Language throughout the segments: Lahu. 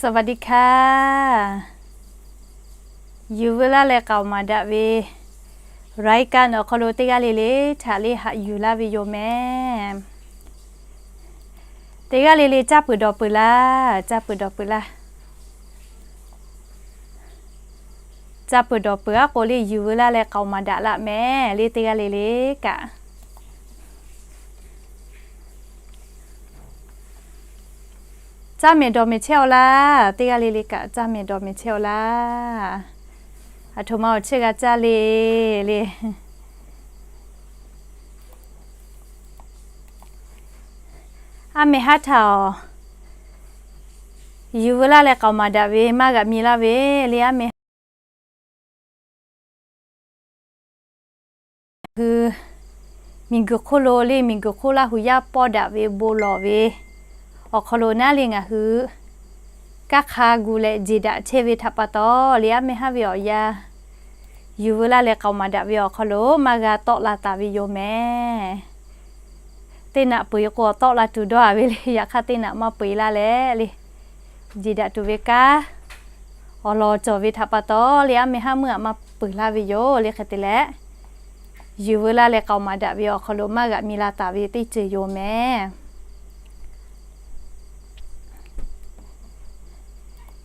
สวัสดีค่ะ Yuˬ veu laˇ leh k'aoˍ maˍ daꞈ ve รายการ awˬ hk'aw lo teˇ g'aˇ le le htaꞈ le haꞈ yuˬ laˇ ve yoˬ mehˍ. Teˇ g'aˇ le le caˇ peuˬ dawˬ peuˬ laˇ, caˇ peuˬ dawˬ peuˬ laˇ. Caˇ peuˬ dawˬ peuˬ aˉ k'o le yuˬ veu laˇ leh k'aoˍ maˍ daꞈ laˇ mehˍ le teˇ g'aˇ le le kaꞈ. Caˇ mehˍ dawˬ mehˍ chehˇ-aw laˇ, teˇ g'aˇ le le kaꞈ caˇ mehˍ dawˬ mehˍ chehˇ-aw laˇ. Aˬ htoꞈ ma awˬ chehˇ g'a caˇ le le. Aˉ meh haˉ htaꞈ-aˬ, yuˬ veu laˇ leh k'aoˍ maˍ daꞈ ve maˇ g'aꞈ mi laˇ ve le aˉ meh hui, miˬguiˬ hk'oˆ lo le miˬguiˬ hk'oˆ Laˇ hu yaˇ pawˇ daꞈ ve bon lawˬ ve awˬ hk'aw lo naˉ le ngaˬ hui kanˇ hk'a gu leh jeˬ daꞈ chehˇ ve htaꞈ pa taw le aˉ meh haˉ ve awˬ yanˇ, yuˬ veu laˇ leh k'aoˍ maˍ daꞈ ve awˬ hk'aw lo maˇ g'a tawˆ la taˍ ve yoˬ mehˍ. Teˇ naꞈ peu-eˬ k'o tawˆ la tuˬ dawˇ-a ve le, yaꞈ hk'aˇ teˇ naꞈ maˇ peu-eˬ laˇ leh le, jeˬ daꞈ tuˬ ve kanˉ awˬ lawn cawˬ ve htaꞈ pa taw le aˉ meh haˉ meuˇ aꞈ maˇ peu-eˬ laˇ ve yoˬ le. Hk'e te leh, yuˬ veu laˇ leh k'aoˍ maˍ daꞈ ve awˬ hk'aw lo maˇ g'aꞈ mi la taˍ ve teˇ ceuˬ yoˬ mehˍ.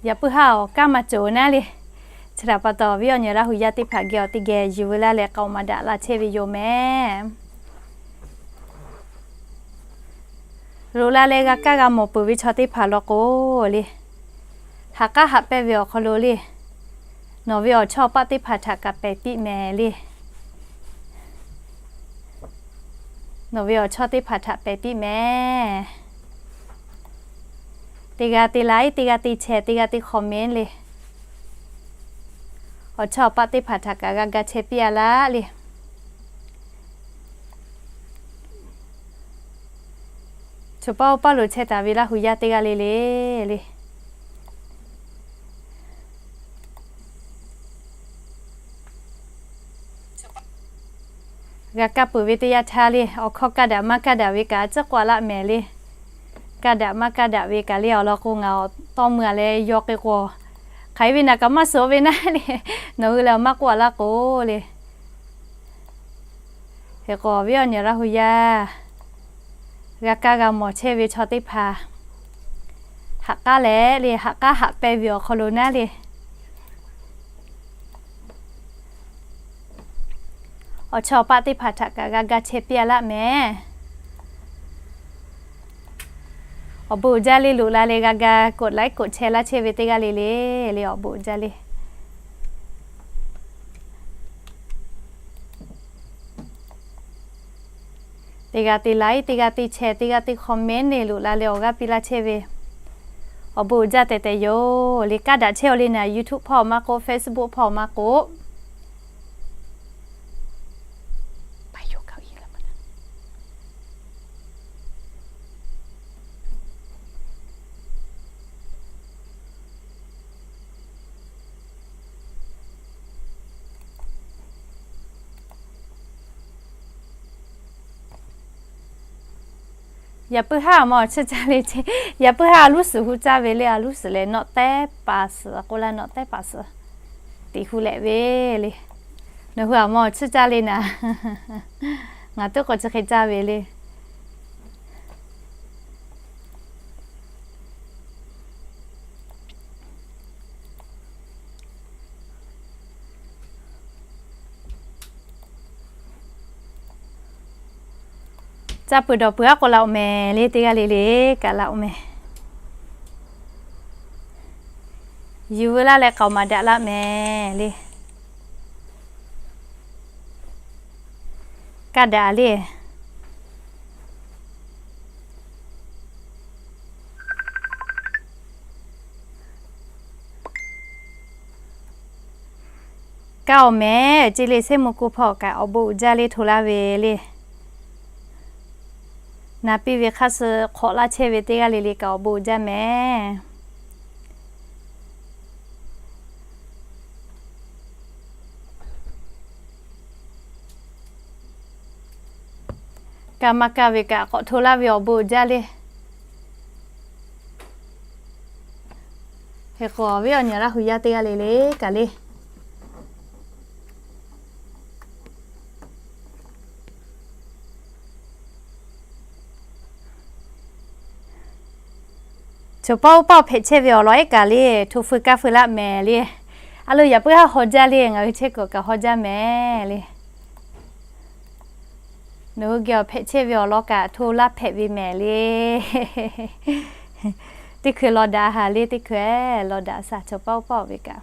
Yaꞈ puiˉ haˉ awˬ kanˉ maˇ cawˬ naˉ le, chi htaꞈ pa taw viˉ awˬ nyi Laˇ hu yaˇ teˇ hpaˍ geh awˬ teˇ geh yuˬ veu laˇ leh k'aoˍ maˍ daꞈ la chehˇ ve yoˬ mehˍ. Loꞈ la leh g'a kaˇ g'a mawˬ peuˬ ve chaw teˇ hpaˍ law k'o le, haꞈ k'aˉ haꞈ pehnˇ ve awˬ hk'aw lo le, nawˬ ve awˬ chawˇ awˬ paˆ teˇ hpaˍ htaꞈ kaꞈ pehˬ piˇ mehˍ le. Nawˬ ve awˬ chawˇ teˇ hpaˍ htaꞈ pehˬ piˇ mehˍ. Teˇ g'aˇ te like, teˇ g'aˇ te share, teˇ g'aˇ te comment le. Awˬ chawˇ awˬ paˆ teˇ hpaˍ htaꞈ kaꞈ g'a ga chehˇ piˇ-a laˇ le. Chaw paˇ oˇ paˇ lo chehˇ taˍ ve Laˇ hu yaˇ teˇ g'aˇ le le le, g'a kaˇ peuˬ ve teˇ yanˇ htaˇ le, awˬ hkawˇ kaˇ daꞈ maˇ kaˇ daꞈ ve kaꞈ tcuhˉ k'oˆ-a laˇ mehˍ le. Kaˇ daꞈ maˇ kaˇ daꞈ ve kaꞈ le awˬ lawn k'o, ngaˬ awˬ tawˇ mui-a leh yaw k'ai k'o, hk'aˬ hk'e ve naˬ kaꞈ maˇ suhˍ ve naˉ le, nawˬ hui lehˬ maˇ k'oˆ-a laˇ k'o le. Hk'e k'o viˉ awˬ nyi Laˇ hu yaˇ, g'a kaˇ g'a mawˬ chehˇ ve chaw teˇ hpaˍ, haꞈ k'aˉ leh le, haꞈ k'aˉ haꞈ pehnˇ ve awˬ hk'aw lo naˉ le, awˬ chawˇ awˬ paˆ teˇ hpaˍ htaꞈ kaꞈ g'a ga chehˇ piˇ-a laˇ mehˍ. Awˬ bon uiˍ jaˇ le, loꞈ la leh g'a ga กดไลค์ กดแชร์ laˇ chehˇ ve teˇ g'aˇ le le le awˬ bon uiˍ jaˇ le. Teˇ g'aˇ te like, teˇ g'aˇ te share, teˇ g'aˇ te comment le loꞈ la leh awˬ g'aˇ piˇ laˇ chehˇ ve awˬ bon uiˍ jaˇ tehꞈ tehꞈ yoˬ le. Kaˇ daꞈ chehˇ-aw le naˬ, YouTube hpawˇ maˇ k'oˆ, Facebook hpawˇ maˇ k'oˆ, Yaꞈ puiˉ haˉ awˬ ma awˬ chiˇ caˇ le ce. Yaꞈ puiˉ haˉ a luˉ suhˍ hu caˇ ve le, a luˉ suhˍ lehˬ nawˬ tehˉ paˍ suhˍ k'oˆ laˇ, nawˬ tehˉ paˍ suhˍ teꞈ hu lehꞈ ve le. Nawˬ hui awˬ ma awˬ chiˇ caˇ le naˬ, ngaˬ tuˉ k'awꞈ chi hk'e caˇ ve le. Caˇ peuˬ dawˬ peuˬ aˉ k'o laˇ-oˬ mehˍ le, teˇ g'aˇ le le kaꞈ laˇ-oˬ mehˍ. Yuˬ veu laˇ leh k'aoˍ maˍ daꞈ laˇ mehˍ le. Kaˇ daꞈ le. Kaˇ-oˬ mehˍ, ce le sehˉ mvuh ku hpawˇ kaꞈ awˬ bon uiˍ jaˇ le hto laˇ ve le. Naˍ piˇ ve hk'aˇ suh hk'awꞈ laˇ chehˇ ve teˇ g'aˇ le le kaꞈ awˬ bon uiˍ jaˇ mehˍ. Kaˇ maˇ kaˇ ve kaꞈ k'awꞈ hto laˇ ve awˬ bon uiˍ jaˇ le. Hk'e k'o, awˬ viˉ awˬ nyi Laˇ hu yaˇ teˇ g'aˇ le le kaꞈ le, chaw paˆ uˉ paˆ hpehꞈ chehˇ ve awˬ lawn ehˉ kaꞈ le, hto feu kaˇ feu laˆ mehˍ le. A lo, yaꞈ puiˉ haˉ haw jaˇ le, ngaˬ hui chehˇ kuiˬ kaꞈ haw jaˇ mehˍ le. Nawˬ hui geh awˬ hpehꞈ chehˇ ve awˬ lawn kaꞈ hto laˇ hpehꞈ ve mehˍ le. Teˇ hkui law daꞈ haˍ le, teˇ hkui law daꞈ shaˍ, chaw paˆ uˉ paˆ ve kaꞈ.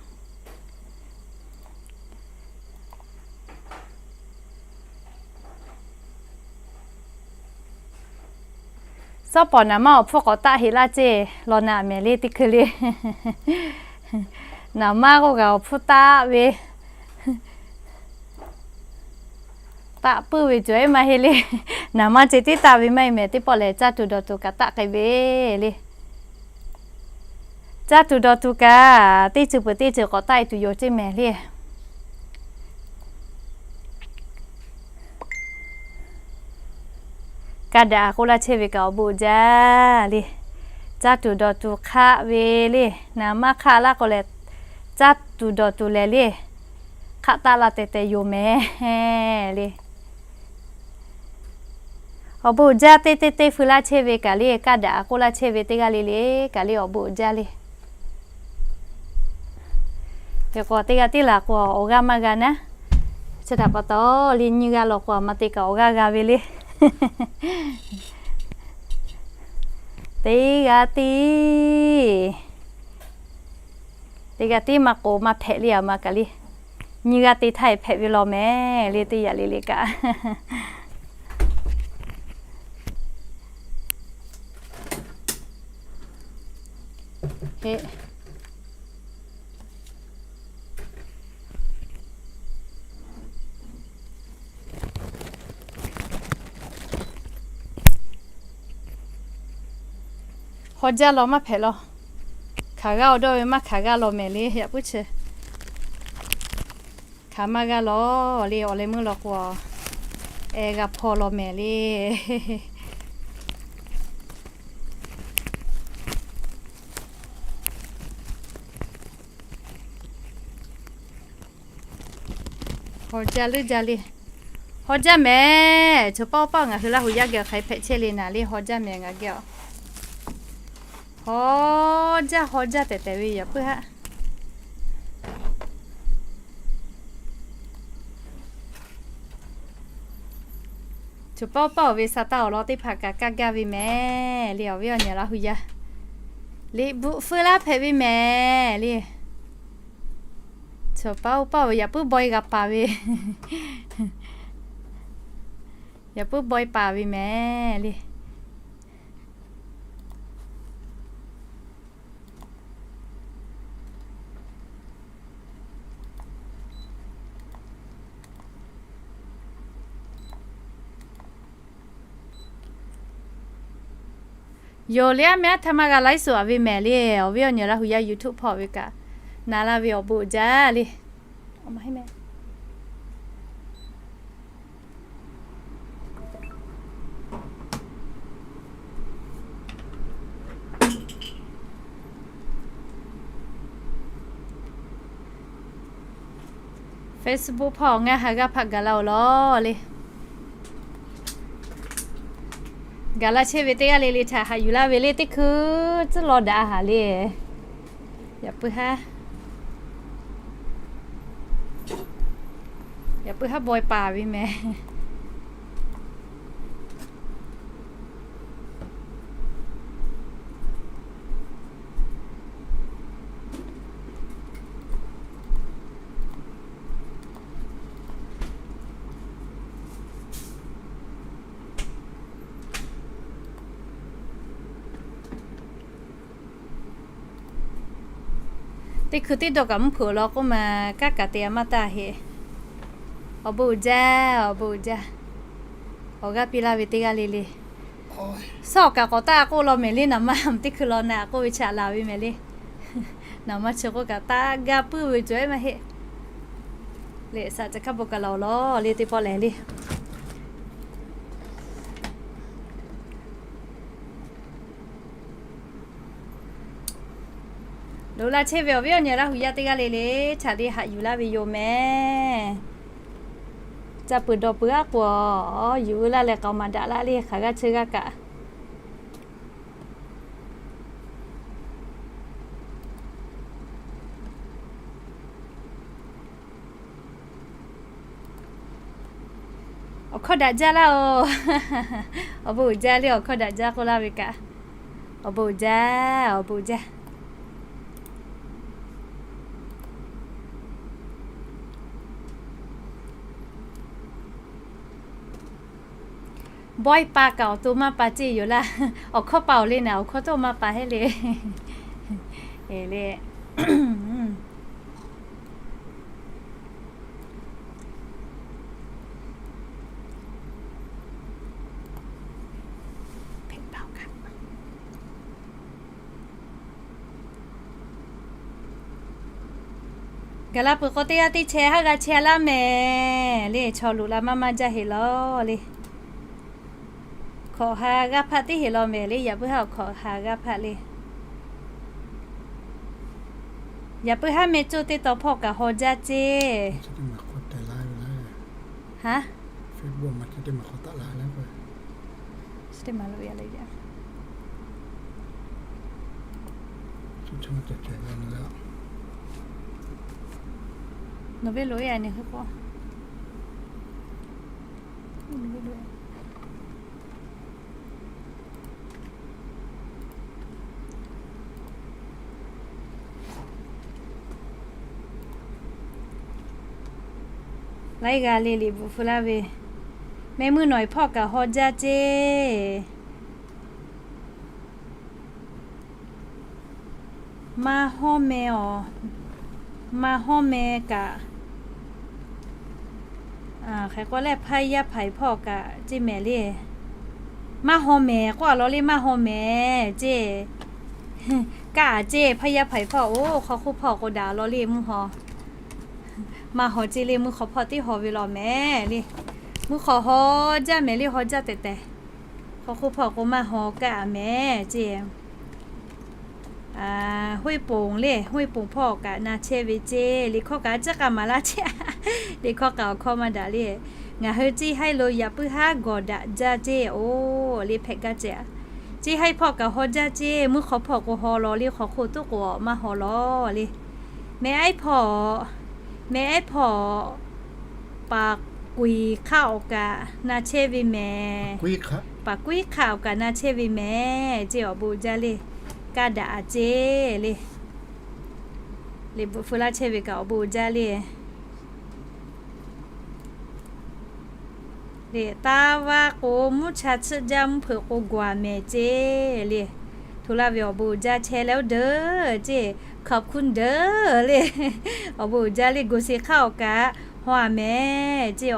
Suhˉ pawˍ naˍ maˇ awˬ hpfuhˇ k'awꞈ taˆ heˆ laˇ ceˇ, law naꞈ mehˍ le teˇ hkui le. Naˍ maˇ k'oˆ kaꞈ awˬ hpfuhˇ taˆ ve, taˆ puiˉ ve cawˬ ehˉ maˇ heˆ le. Naˍ maˇ ceh tiˉ taˆ ve maˇ heˆ mehˍ, teˇ pawˆ lehˬ caˇ tuˬ dawˬ tuˬ kaꞈ taˆ k'ai ve le. Caˇ tuˬ dawˬ tuˬ kaꞈ teˇ ceuˬ peuˬ teˇ ceuˬ k'awꞈ taˆ e tuˬ yoˬ ceˇ mehˍ le. Kaˇ daꞈ k'oˆ laˇ chehˇ ve kaꞈ awˬ bon uiˍ jaˇ le. Caˇ tuˬ dawˬ tuˬ hk'aˆ ve le. Naˍ maˇ hk'aˆ laˇ k'o lehˬ, caˇ tuˬ dawˬ tuˬ lehˬ le, hk'aˆ taˆ la teh teh yoˬ mehˍ le. Awˬ bon uiˍ jaˇ. Teˇ teˇ teˇ feu laˇ chehˇ ve kaꞈ le, kaˇ daꞈ k'oˆ laˇ chehˇ ve teˇ g'aˇ le le kaꞈ le, awˬ bon uiˍ jaˇ le. Hk'e k'o, teˇ g'aˇ tiˉ laˬ k'o awˬ g'aˇ maˇ g'a naˉ. Chi htaꞈ pa taw le, nyiˇ g'aˇ law k'o a ma te kaꞈ awˬ g'aˇ g'a ve le. Teˇ g'aˇ tiˉ, teˇ g'aˇ tiˉ maˇ k'o maˇ hpehꞈ le, a ma kaꞈ le. Nyiˇ g'aˇ te htaˇ e hpehꞈ ve law mehˍ le, teˇ yaꞈ le le kaꞈ. Haw jaˇ law maˇ hpehꞈ law. Hkanˍ g'aˇ awˬ dawˇ ve maˇ hkanˍ g'aˇ law mehˍ le, yaꞈ puiˉ chi. Hkanˍ maˇ g'aˇ law le, awˬ leh meuˇ law k'o, eh, g'a hpaw law mehˍ le. Haw jaˇ leuˉ jaˇ le. Haw jaˇ mehˍ. Chaw paˆ uˉ paˆ ngaˬ hui Laˇ hu yaˇ geh awˬ hk'aˬ hk'e hpehꞈ chehˇ le naˍ le, haw jaˇ mehˍ ngaˬ geh a. Haw jaˇ, haw jaˇ tehꞈ tehꞈ ve yaꞈ puiˉ haˉ. Chaw paˆ uˉ paˆ ve sa taˇ awˬ lawn teˇ hpaˍ kaꞈ kaˇ gaˇ ve mehˍ le, awˬ viˉ awˬ nyi Laˇ hu yaˇ. Liꞈ bvuhꞈ feu laˇ hpehꞈ ve mehˍ le. Chaw paˆ uˉ paˆ ve yaꞈ puiˉ bawehˇ g'a paˍ ve, yaꞈ puiˉ bawehˇ paˍ ve mehˍ le. Yoˬ le, aˉ meh aˉ htaˇ maˇ g'a laiˉ suhˍ a ve mehˍ le, awˬ viˉ awˬ nyi Laˇ hu yaˇ YouTube hpawˇ ve kaꞈ na laˇ ve awˬ bon uiˍ jaˇ le. Facebook hpawˇ ngaˇ ha g'aˇ hpaˆ gaˬ la-oˬ lawˬ le. Gaˬ la chehˇ ve teˇ g'aˇ le le htaꞈ haꞈ yuˬ laˇ ve le, teˇ hkui tcuhˉ law daꞈ haˍ le. Yaꞈ puiˉ haˉ, yaꞈ puiˉ haˉ bawehˇ paˍ ve mehˍ. Teˇ hkui teˇ dawˇ kaꞈ mvuhˇ hpeuꞈ law k'oˆ ma, kanˉ kaꞈ te a maˇ taˇ heˆ. Awˬ bon uiˍ jaˇ, awˬ bon uiˍ jaˇ. Awˬ g'aˇ piˇ laˇ ve teˇ g'aˇ le le. Suhˉ awˬ kaꞈ k'awꞈ taˆ k'oˆ law mehˍ le, naˍ maˇ teˇ hkui law naꞈ k'oˆ ve chaꞈ laˬ ve mehˍ le. Naˍ maˇ chi k'oˆ kaꞈ taˆ gaˇ puiˉ ve cawˬ ehˉ maˇ heˆ. Lehˬ, saꞈ ca hkaˇ bon ka laˬ-oˬ lawˬ le, teˇ pawˆ lehˬ le. Loꞈ la chehˇ ve awˬ viˉ awˬ nyi Laˇ huˍ yaˇ teˇ g'aˇ le le, htaꞈ le haꞈ yuˬ laˇ ve yoˬ mehˍ. Ca peuˬ dawˬ peuˬ aˉ k'o, yuˬ veu laˇ leh k'aoˍ maˍ daꞈ laˇ le, hk'aˬ g'aˇ chehˇ g'aˇ kaꞈ. Awˬ hkawˇ daꞈ jaˇ laˇ oˬ. Awˬ bon uiˍ jaˇ le, awˬ hkawˇ daꞈ jaˇ k'oˆ laˇ ve kaꞈ. Awˬ bon uiˍ jaˇ, awˬ bon uiˍ jaˇ. Bawehˇ pa kaꞈ awˬ to maˇ pa ceˇ yoˬ laˇ. Awˬ hkawˇ pa awˬ le naˍ, awˬ hkawˇ toˇ maˇ pa heˆ le. Le. Gaˬ la peuˬ k'o teˇ g'aˇ teˇ chehˇ haˉ g'a chehˇ laˇ mehˍ le. Chaw loꞈ la maˇ maˇ jaˇ heˆ lawˬ le. Hkawꞈ ha g'aˇ hpaˆ teˇ heˆ lawˬ mehˍ le. Yaꞈ puiˉ haˉ awˬ hkawꞈ ha g'aˇ hpaˆ le. Yaꞈ puiˉ haˉ meh coˇ teˇ taw hpawˇ kaꞈ haw jaˇ ceˇ. Ha? Nawˬ ve loꞈ e a nyi hui k'o. Laiˉ g'a le liꞈ bvuhꞈ hpu laˇ ve, meh meuˇ nawˬ e hpawˇ kaꞈ haw jaˇ ceˇ. Maˇ hawˇ meh awˬ, maˇ hawˇ meh kaꞈ, hk'e k'o lehˬ hpaˇ yaˇ hpaˍ hpawˇ kaꞈ ceˇ mehˍ le. Maˇ haw mehˍ k'oˆ a lawˬ le, maˇ haw mehˍ ceˇ. Kaˇ a ceˇ, hpaˇ yaˇ hpaˍ hpawˇ oˬ, hk'aw hk'oˆ hpawˇ k'o daꞈ lawˬ le mvuhˇ haw. Maˇ haw ceˇ le, mvuhˇ hk'aw hpawˇ teˇ haw ve lawˬ mehˍ le. Mvuhˇ hk'aw haw jaˇ mehˍ le, haw jaˇ tehꞈ tehꞈ. Hk'aw hk'oˆ hpawˇ k'o maˇ haw kaˇ a mehˍ ceˇ. Hoˆ ponˬ le, hoˆ ponˬ hpawˇ kaꞈ na chehˇ ve ceˇ. Liꞈ hkawˇ kaꞈ a ciˉ k'a maˍ laˇ ceˇ. Liꞈ hkawˇ kaꞈ awˬ hkawˇ maˇ daꞈ le. Ngaˬ hui ceˇ haiˉ lo yaꞈ puiˉ haˉ gawˬ daꞈ jaˇ ceˇ oˬ le hpehꞈ gaˇ ceˇ. Ceˇ haiˉ hpawˇ kaꞈ haw jaˇ ceˇ. Mvuhˇ hk'aw hpawˇ k'o haw lawˬ le, hk'aw hk'oˆ toˉ k'o maˇ haw lawˬ le. Meh aiˉ hpawˇ, meh aiˉ hpawˇ paˍ kuiˬ hk'aˆ awˬ kaꞈ na chehˇ ve mehˍ. Paˍ kuiˬ hk'aˆ awˬ kaꞈ na chehˇ ve mehˍ ceˇ. Awˬ bon uiˍ jaˇ le. Kaˇ daꞈ a ceˇ le. Liꞈ bvuhꞈ hpu laˇ chehˇ ve kaꞈ awˬ bon uiˍ jaˇ le. Liꞈ taˇ vaˇ k'o mvuhˇ cha tsuhˆ jaˇ, mvuhˇ hpeuꞈ k'o gawˬ a mehˍ ceˇ le. Hto laˇ ve awˬ bon uiˍ jaˇ chehˇ leh oˇ deuˬ ceˇ, ขอบคุณ deuˬ le. Awˬ bon uiˍ jaˇ le, go se hk'aˆ awˬ kaꞈ haw a mehˍ ceˇ.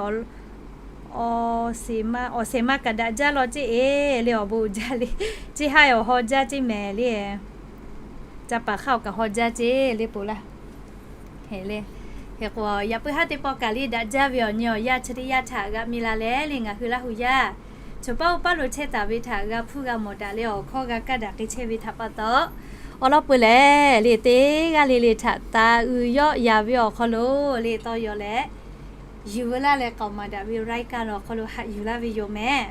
Awˬ shehˍ ma kaꞈ daꞈ jaˇ lawˬ ceˇ e le, awˬ bon uiˍ jaˇ le. Ceˇ haiˉ awˬ haw jaˇ ceˇ mehˍ le. Ca paˍ hk'aˆ awˬ kaꞈ haw jaˇ ceˇ le poˬ laˇ. Hk'e k'o, yaꞈ puiˉ haˉ teˇ pawˆ kaꞈ le daꞈ jaˇ ve awˬ nyi awˬ yanˇ chi teˇ yanˇ htaꞈ g'a mi la leh le, ngaˬ hui Laˇ huˍ yaˇ chaw paˉ oˇ paˉ lo chehˇ taˍ ve htaꞈ g'a hpuˇ g'a mawˬ daꞈ leh awˬ hkawˇ g'a kaˇ daꞈ k'ai chehˇ ve htaꞈ pa taw, awˬ lawn peuˬ lehˬ le teˇ g'aˇ le le htaꞈ taˍ uiˍ yawˆ yaˍ ve awˬ hk'aw lo le tawˇ yaw leh yuˬ veu laˇ leh k'aoˍ maˍ daꞈ ve รายการ awˬ hk'aw lo haꞈ yuˬ laˇ ve yoˬ mehˍ.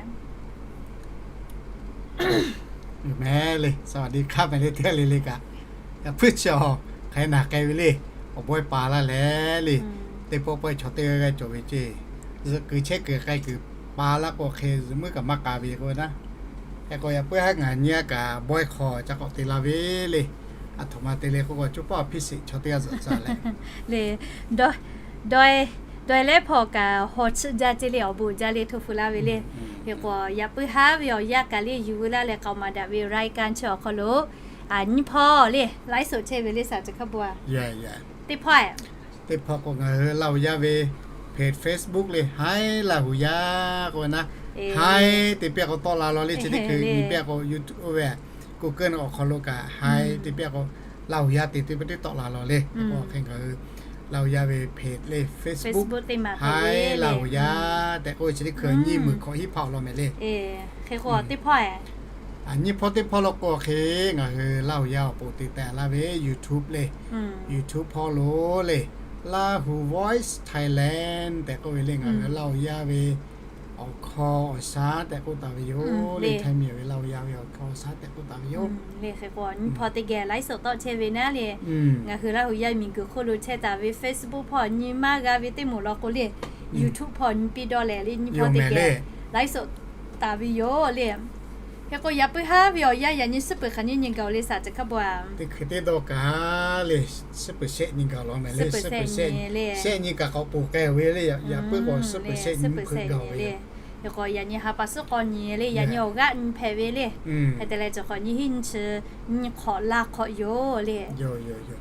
Yoˬ mehˍ le, สวัสดีครับ mehˍ le teˇ g'aˇ le le kaꞈ. Yaꞈ hpuiˉ chi awˬ hk'aˬ hk'e naˬ k'ai ve le, awˬ bawehˇ pa laˇ leh le, teˇ pawˆ pawehˇ chaw teˇ g'aˇ g'aˇ cawˬ ve ceˇ. Zuhꞈ kuiˬ chehˇ kuiˬ k'ai kuiˬ pa laˇ k'o hk'e zuhꞈ muiˉ kaꞈ maˇ k'a ve k'o naˉ. Hk'e k'o yaꞈ puiˉ haˉ ngaˬ nyi a kaꞈ bawehˇ hk'aw ca k'awꞈ te la ve le. Aˬ htoꞈ ma te le k'oˆ k'o, coˇ paˆ awˬ hpiˇ sheˍ chaw teˇ g'aˇ zuhꞈ tcuh leh, daweh leh hpawˇ kaꞈ haw tsuhˆ jaˇ ceˇ le, awˬ bon uiˍ jaˇ le hto hpu laˇ ve le. Hk'e k'o yaꞈ puiˉ haˉ ve awˬ yanˇ kaꞈ le yuˬ veu laˇ leh k'aoˍ maˍ daꞈ ve รายการ chi awˬ hk'aw lo nyiˇ hpawˇ le laiˉ suhˍ chehˇ ve le saˍ ceh hk'a bon a. Teˇ hpawˇ, teˇ hpawˇ k'o ngaˬ hui Laˇ huˍ yaˇ ve เพจ Facebook le, Haiˉ Laˇ huˍ yaˇ k'o naˉ, Haiˉ te piˇ k'o tawˆ la lawˬ le, chi teˇ hkui nyi piˇ k'o YouTube oˇ ve Google awˬ hk'aw lo kaꞈ Haiˉ te piˇ k'o Laˇ huˍ yaˇ te te piˇ teˇ tawˆ la lawˬ le. Hk'e k'o hk'e ngaˬ hui Laˇ huˍ yaˇ ve เพจ le, Facebook Haiˉ Laˇ huˍ yaˇ tehꞈ k'oˆ ve chi teˇ hkui nyiˇ meunˍ hkawꞈ hiˉ hpaˆ awˬ lawn mehˍ le. Hk'e k'o teˇ hpawˇ Nyiˇ hpawˇ teˇ hpawˇ lo k'o hk'e, ngaˬ hui Laˇ huˍ yaˇ awˬ pon te teh laˇ ve YouTube le, YouTube hpawˇ lo le, Lahu Voice Thailand tehꞈ k'oˆ ve le, ngaˬ hui Laˇ huˍ yaˇ ve awˬ hkaw awˬ shaˉ tehꞈ k'oˆ taˍ ve yoˬ le. Htaiˇ miˬ ve Laˇ huˍ yaˇ ve awˬ hkawˇ awˬ shaˉ tehꞈ k'oˆ taˍ ve yoˬ. Nyiˇ hpawˇ teˇ geh live show tawˆ chehˇ ve naˉ le, ngaˬ hui Laˇ huˍ yaˇ miˬguiˬ hk'oˆ lo chehˇ taˍ ve Facebook hpawˇ nyi maˇ g'a ve teˇ moˍ law k'o le, YouTube hpawˇ nyi piˇ dawˇ leh le, nyiˇ hpawˇ teˇ geh live show taˍ ve yoˬ le. Hk'e k'o, yaꞈ puiˉ haˉ ve awˬ yanˇ yaꞈ nyi suhˉ peuˬ hk'aˬ nyiˇ nyi gaˬ-oˬ le, saˍ caˬ hk'aˇ bon-a. Teˇ hkui teˇ dawˇ kaꞈ le, suhˉ peuˬ shehˆ nyi gaˬ law mehˍ le, suhˉ peuˬ shehˆ nyi kaꞈ k'awꞈ poˬ k'ai ve le, yaꞈ puiˉ k'o suhˉ peuˬ shehˆ nyi gaˬ ve le. Hk'e k'o, yaꞈ nyi ha pa suhˉ k'awˇ nyi le, yaꞈ nyi awˬ g'aˆ nyi hpehꞈ ve le. Hk'e te leh cawˬ hk'awꞈ nyi hiˉ nyi chi nyi hk'awꞈ la hk'awꞈ yoˬ le.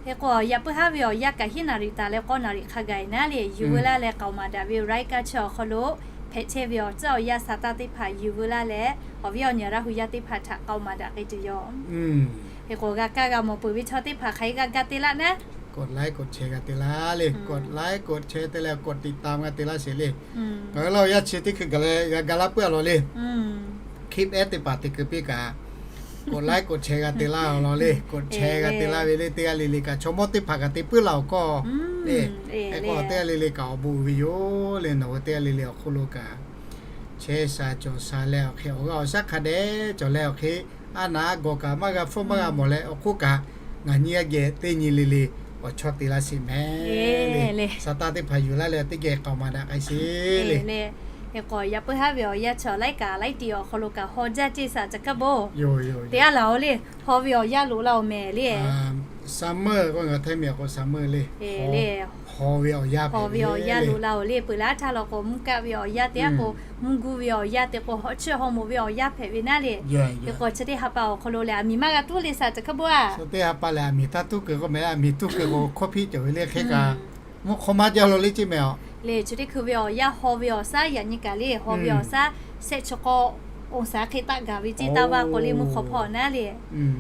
Hk'e k'o, yaꞈ puiˉ haˉ ve awˬ yanˇ kaꞈ hiˉ naˍ riˍ taˍ leh k'awˇ naˍ riˍ hk'a gaˬ-e naˉ le, yuˬ veu laˇ leh k'aoˍ maˍ daꞈ ve Raiˉ kaˆ chi awˬ hk'aw lo hpehꞈ chehˇ ve awˬ tcuhˉ awˬ yanˇ sa taˇ teˇ hpaˍ yuˬ veu laˇ leh, awˬ viˉ awˬ nyi Laˇ huˍ yaˇ teˇ hpaˍ htaꞈ k'aoˍ maˍ daꞈ k'ai tuˬ yoˬ. Hk'e k'o, g'a kaˇ g'a mawˬ peuˬ ve chaw teˇ hpaˍ hk'aˬ hk'e g'a ga te laˇ naˉ, กดไลค์ กดแชร์ g'a te laˇ le, กดไลค์ กดแชร์ te leh กดติดตาม g'a te laˇ sheˍ le. Ngaˬ hui Laˇ huˍ yaˇ chi teˇ hkui gaˬ leh g'a ga laˇ puiˉ-a law le. Hk'e ehˉ teˇ hpaˍ te keu piˇ kaꞈ, กดไลค์ กดแชร์ g'a te laˇ law le, กดแชร์ g'a te laˇ ve le, teˇ g'aˇ le le kaꞈ chaw mawˇ teˇ hpaˍ kaꞈ te puiˉ la awˬ hkawˇ le. Hk'e k'o, teˇ g'aˇ le le kaꞈ awˬ bon uiˍ ve yoˬ le, nawˬ hui teˇ g'aˇ le le awˬ hk'oˆ lo kaꞈ chehˇ sha cawˬ sha leh awˬ hk'e awˬ g'aˇ awˬ shaˉ hk'a dehꞈ cawˬ leh awˬ hk'e, a naˍ a gawˬ kaꞈ maˇ g'a hpfuhˇ maˇ g'a mawˬ leh awˬ hk'oˆ kaꞈ, ngaˬ nyi a geh teˇ nyi le le awˬ chawˇ te laˇ sheˍ mehˍ le. Sa taˇ teˇ hpaˍ yuˬ laˇ leh teˇ geh k'aoˍ maˍ daꞈ k'ai sheˍ le. Hk'e k'o, yaꞈ puiˉ haˉ ve awˬ yanˇ chi laiˉ kaꞈ laiˉ tiꞈ awˬ hk'aw lo kaꞈ haw jaˇ ceˇ saˍ caˬ hkaˇ bon. Te a laˬ-oˬ le, haw ve awˬ yanˇ loꞈ la-oˬ mehˍ le. Summer k'o ngaˬ Htaiˇ miˬ k'o summer le, haw ve awˬ yanˇ, haw ve awˬ yanˇ loꞈ la-oˬ le. Peuˬ laˇ htaˇ law k'o, mvuhˇ kaˆ ve awˬ yanˇ te-a k'o, mvuhˇ guˇ ve awˬ yanˇ te k'o, hawˉ chiˇ haw moˍ ve awˬ yanˇ hpehꞈ ve naˉ le. Hk'e k'o, chi teˇ ha pa awˬ hk'aw lo lehˬ, aˬ miˍ maˇ g'a tuˉ le saˍ caˬ hkaˇ bon-a. Chi teˇ ha pa lehˬ, aˬ miˍ taˇ tuˉ keu k'oˆ mehˍ, aˬ miˍ tuˉ keu k'o, hkawˇ hpiˇ cawˬ ve le hk'e kaꞈ, mvuhˇ hk'aw maˇ jaˇ law le ceˇ mehˍ-a. Le chi teˇ hkui ve awˬ yanˇ haw ve awˬ shaˉ yaꞈ nyi kaꞈ le, haw ve awˬ shaˉ shehˆ chi k'awˇ องศา hk'e taˆ gaˬ ve ceˇ taˇ vaˇ k'o le, mvuhˇ hk'aw hpawˇ naˉ le.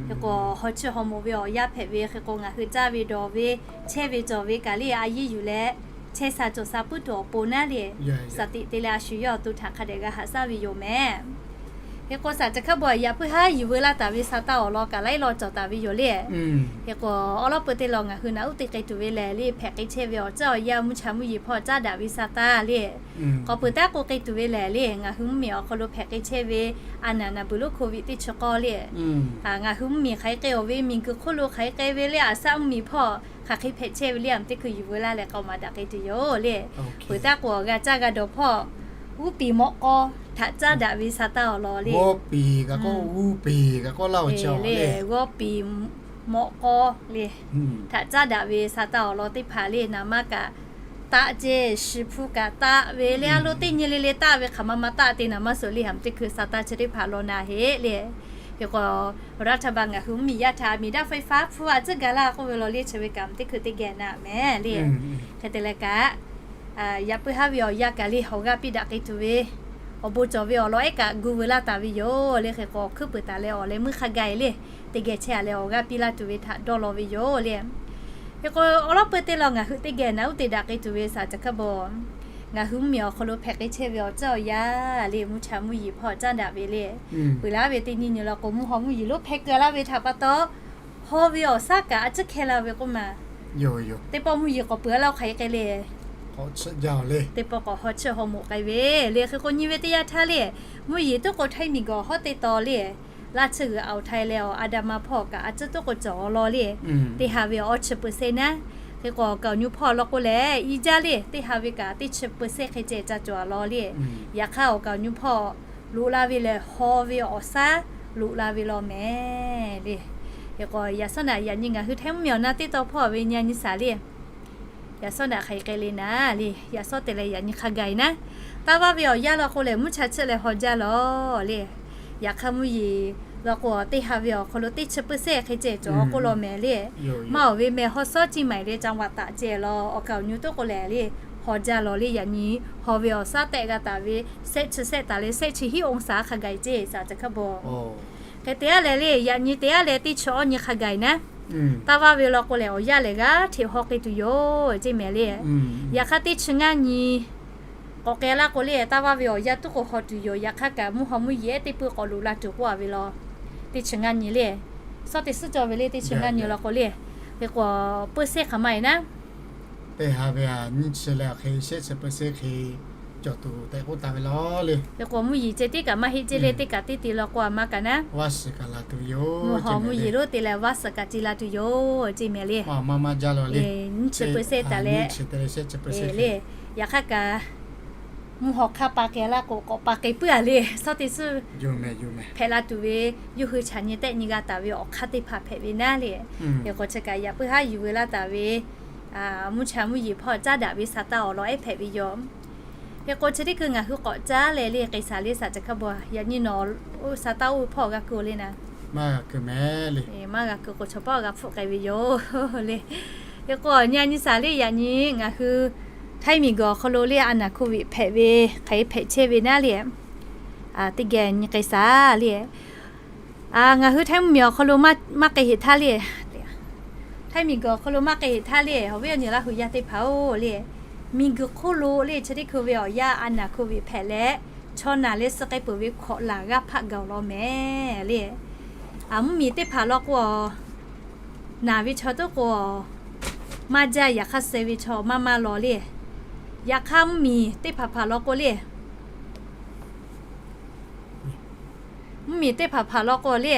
Hk'e k'o, hawˉ chiˇ haw moˍ ve awˬ yanˇ hpehꞈ ve hk'e k'o, ngaˬ hui caˇ ve dawˬ ve, chehˇ ve cawˬ ve kaꞈ le, a yiˇ yuˬ leh chehˇ sha cawˬ sha puiˉ tuˬ awˬ pon naˉ le. Saˍ tiꞈ te leh a shu yawˇ awˬ to htaꞈ hk'a dehꞈ g'a haꞈ shaˉ ve yoˬ mehˍ. Hk'e k'o, saˍ caˬ hkaˇ bon-a, yaꞈ puiˉ haˉ yuˬ veu laˇ taˍ ve sa taˇ awˬ lawn kaꞈ laiˉ law cawˬ taˍ ve yoˬ le. Hk'e k'o, awˉ lawˉ peu teˇ law ngaˬ hui naꞈ uˉ te k'ai tuˬ ve lehˬ le, hpehꞈ k'ai chehˇ ve awˬ tcuhˉ awˬ yanˇ mvuhˇ cha mvuhˇ yeˬ hpawˇ caˉ daꞈ ve sa taˇ le. K'awꞈ peuˬ taˉ k'oˆ k'ai tuˬ ve lehˬ le, ngaˬ hui mvuhˇ miˬ awˬ hk'aw lo hpehꞈ k'ai chehˇ ve a naˍ naˍ beuˬ lonˉ โควิด teˇ chi k'awˇ le, ngaˬ hui mvuhˇ miˬ hk'aˬ hk'e k'ai-oˬ ve, miˬguiˬ hk'oˆ lo hk'aˬ hk'e k'ai ve le, aˬ saˉ mvuhˇ miˬ hpawˇ hk'aˬ hk'e hpehꞈ chehˇ ve le, aˬ miˍ teˇ hkui yuˬ veu laˇ leh k'aoˍ maˍ daꞈ k'ai tuˬ yoˬ le. Peuˬ taˉ k'o, awˬ g'aˇ caˇ g'a dawˬ hpawˇ g'uˇ piˍ mawꞈ k'aw htaꞈ caˉ daꞈ ve sa taˇ awˬ lawn le. G'awˇ piˍ kaꞈ k'o, g'uˇ piˍ kaꞈ k'o, Laˇ huˍ chi le, g'awˇ piˍ mawꞈ k'aw le htaꞈ caˉ daꞈ ve sa taˇ awˬ lawn teˇ hpaˍ le, naˍ ma kaꞈ taˆ ceˇ, shi hpu kaꞈ taˆ ve le, a lo teˇ nyi le le taˆ ve hk'aˬ ma ma taˆ te naˍ ma suhˍ le, aˬ miˍ teˇ hkui sa taˇ chi teˇ hpaˍ law na heˆ le. Hk'e k'o, รัฐบาล ngaˬ hui mvuhˇ miˬ yaˇ htaꞈ miˬ daꞈ ไฟฟ้า hpu a tcuhˉ gaˬ laˇ k'oˆ ve law le, chi ve kaꞈ aˬ miˍ teˇ hkui teˇ geh naꞈ mehˍ le. Hk'e te leh kaꞈ, yaꞈ puiˉ haˉ ve awˬ yanˇ kaꞈ le, awˬ g'aˇ piˇ daꞈ k'ai tuˬ ve awˬ bon cawˬ ve awˬ lawn ehˉ kaꞈ gu veu laˇ taˍ ve yoˬ le. Hk'e k'o, awˬ hkuiˉ peuˬ taˍ leh awˬ leh meuˇ hk'a gaˬ-e le, teˇ geh chehˇ-a leh awˬ g'aˇ piˇ laˇ tuˬ ve htaꞈ dawˇ law ve yoˬ le. Hk'e k'o, awˉ lawˉ peu teˇ law ngaˬ hui teˇ geh naꞈ uˉ te daꞈ k'ai tuˬ ve saˍ caˬ hkaˇ bon, ngaˬ hui mvuhˇ miˬ awˬ hk'aw lo hpehꞈ k'ai chehˇ ve awˬ tcuhˉ awˬ yanˇ le, mvuhˇ cha mvuhˇ yeˬ hpawˇ caˉ daꞈ ve le. Peuˬ laˇ ve teˇ nyi nyi law k'o, mvuhˇ haw mvuhˇ yeˬ lonˉ hpeh keu laˇ ve htaꞈ pa taw, haw ve awˬ shaˉ kaꞈ a tcuhˉ hkeh la ve k'oˆ ma. Teˇ pawˆ mvuhˇ yeˬ k'awꞈ peuˬ-a laˇ hk'aˬ hk'e k'ai le. Teˇ pawˆ k'awꞈ haw chiˇ haw moˍ k'ai ve le. Hk'e k'o, nyi ve teˇ yanˇ htaˇ le, mvuhˇ yeˬ tuˉ k'o Htaiˇ miˬguiˬ hawˉ teˇ taw le, laˇ tsuhˇ g'uiˬ awˬ Htaiˇ leh awˬ อันดามัน hpawˇ kaꞈ a tcuhˉ tuˉ k'o cawˬ law le. Teˇ ha ve awˬ chi เปอร์เซ็นต์ naˉ. Hk'e k'o, awˬ kaˍ awˬ nu hpawˇ law k'o lehˬ, i jaˇ le, teˇ ha ve kaꞈ teˇ chi เปอร์เซ็นต์ hk'e ceh ca cawˬ-a law le. Yaꞈ hk'aˇ, awˬ kaˍ awˬ nu hpawˇ loꞈ la ve lehˬ, haw ve awˬ shaˉ loꞈ la ve law mehˍ le. Hk'e k'o, yaꞈ shawˉ naꞈ yaꞈ nyi ngaˬ hui Htaiˇ mvuhˇ miˬ awˬ na teˇ taw hpawˇ ve nyi a nyi shaˍ le. Yaꞈ shawˉ naꞈ hk'aˬ hk'e k'ai le naˉ le, yaꞈ shawˉ te leh yaꞈ nyi hk'a gaˬ-e naˉ. Taˇ vaˇ ve awˬ yanˇ law k'o lehˬ, mvuhˇ cha chiˇ leh haw jaˇ law le. Yaꞈ hk'aˇ mvuhˇ yeˬ law k'o, teˇ ha ve awˬ hk'aw lo teˇ chi เปอร์เซ็นต์ hk'e ceh cawˬ k'oˆ law mehˍ le. Maˇ awˬ ve meh haw shawˉ ciˇ maiˍ leh caˇ vaꞈ taꞈ ceh law, awˬ kaˍ awˬ nu tuˉ k'o lehˬ le, haw jaˇ law le. Yaꞈ nyi haw ve awˬ shaˉ tehꞈ g'a taˍ ve, shehˆ chi shehˆ taˍ leh shehˆ chi hiˉ องศา hk'a gaˬ-e ceˇ saˍ caˬ hkaˇ bon. Hk'e te-a leh le, yaꞈ nyi te-a leh teˇ chi awˇ nyi hk'a gaˬ-e naˉ. Taˇ vaˇ ve law k'o lehˬ, awˬ yanˇ lehˬ g'aˇ hteꞈ haw k'ai tuˬ yoˬ ceˇ mehˍ le. Yaꞈ hk'aˇ teˇ chi ngaˇ nyi k'awꞈ k'ai laˇ k'o le, taˇ vaˇ ve awˬ yanˇ tuˉ k'o haw tuˬ yoˬ. Yaꞈ hk'aˇ kaꞈ mvuhˇ haw mvuhˇ yeˬ ehˉ teˇ peuˇ k'awꞈ loꞈ la tuˬ k'oˆ-a ve law. teˇ chi ngaˇ nyi le. Suhˉ teˇ suhˉ cawˬ ve le, teˇ chi ngaˇ nyi law k'o le. Hk'e k'o, peuˇ sehˉ hk'aˬ ma e naˉ. Teˇ ha ve a nyiˇ chi leh awˬ hk'e shehˆ chi peuˇ sehˉ hk'e cawˬ tuˬ tehꞈ k'oˆ taˍ ve law le. Hk'e k'o, mvuhˇ yeˬ ceh tiˉ kaꞈ maˇ heˆ ceˇ le, teˇ kaꞈ teˇ te law k'o a ma kaꞈ naˉ. Vaˇ shiˍ kaꞈ la tuˬ yoˬ. Mvuhˇ haw mvuhˇ yeˬ lonˉ te leh vaˇ shiˍ kaꞈ ce la tuˬ yoˬ ceˇ mehˍ le. Nyiˇ chi peuˇ sehˉ taˍ leh le. Yaꞈ hk'aˇ kaꞈ mvuhˇ haw hk'aˇ pa k'ai laˇ k'o, k'awꞈ pa k'ai puiˉ a le. Suhˉ teˇ suhˉ hpehꞈ la tuˬ ve yawˇ hui chaꞈ nyi tehˆ nyi g'a taˍ ve awˬ hk'aˇ teˇ hpaˍ hpehꞈ ve naˉ le. Hk'e k'o, chi kaꞈ yaꞈ puiˉ haˉ yuˬ ve laˇ taˍ ve mvuhˇ cha mvuhˇ yeˬ hpawˇ caˉ daꞈ ve sa taˇ awˬ lawn ehˉ hpehꞈ ve yoˬ. Hk'e k'o, chi teˇ hkui ngaˬ hui k'awꞈ caˉ leh le, k'ai shaˍ le shaˍ ca hk'a bvuhˬ, yaꞈ nyi nawˬ oˇ sa taˇ oˇ ve hpawˇ g'a kuˬ le naˉ. Maˇ g'a kuˬ mehˍ le. Maˇ g'a kuˬ k'o, chaw pawˆ g'a hpfuhˆ k'ai ve yoˬ le. Hk'e k'o, nyi a nyi shaˍ le, yaꞈ nyi ngaˬ hui Htaiˇ miˬguiˬ awˬ hk'aw lo le, a naˍ hko viꞈ hpehꞈ ve hk'e hpehꞈ chehˇ ve naˉ le. Teˇ geh nyi k'ai shaˍ le. Ngaˬ hui Htaiˇ mvuhˇ miˬ awˬ hk'aw lo maˇ k'ai heˍ htaˇ le, Htaiˇ miˬguiˬ awˬ hk'aw lo maˇ k'ai heˍ htaˇ le, awˬ viˉ awˬ nyi Laˇ hu yaˇ teˇ hpaˍ-oˬ le, miˬguiˬ hk'oˆ lo le, chi teˇ hkui ve awˬ yanˇ a naˍ hko viꞈ hpehꞈ leh, chaw naˬ leh suh k'ai peuˬ ve hkawꞈ laˬ g'aˇ hpaˆ gaˬ awˬ lawn mehˍ le. Mvuhˇ miˬ teˇ hpaˍ law k'o, naˬ ve chaw toˉ k'o, maˇ jaˇ, yaꞈ hk'aˇ suh ve chaw maˇ maˇ law le. Yaꞈ hk'aˇ mvuhˇ miˬ teˇ hpaˍ hpaˍ law k'o le, mvuhˇ miˬ teˇ hpaˍ hpaˍ law k'o le,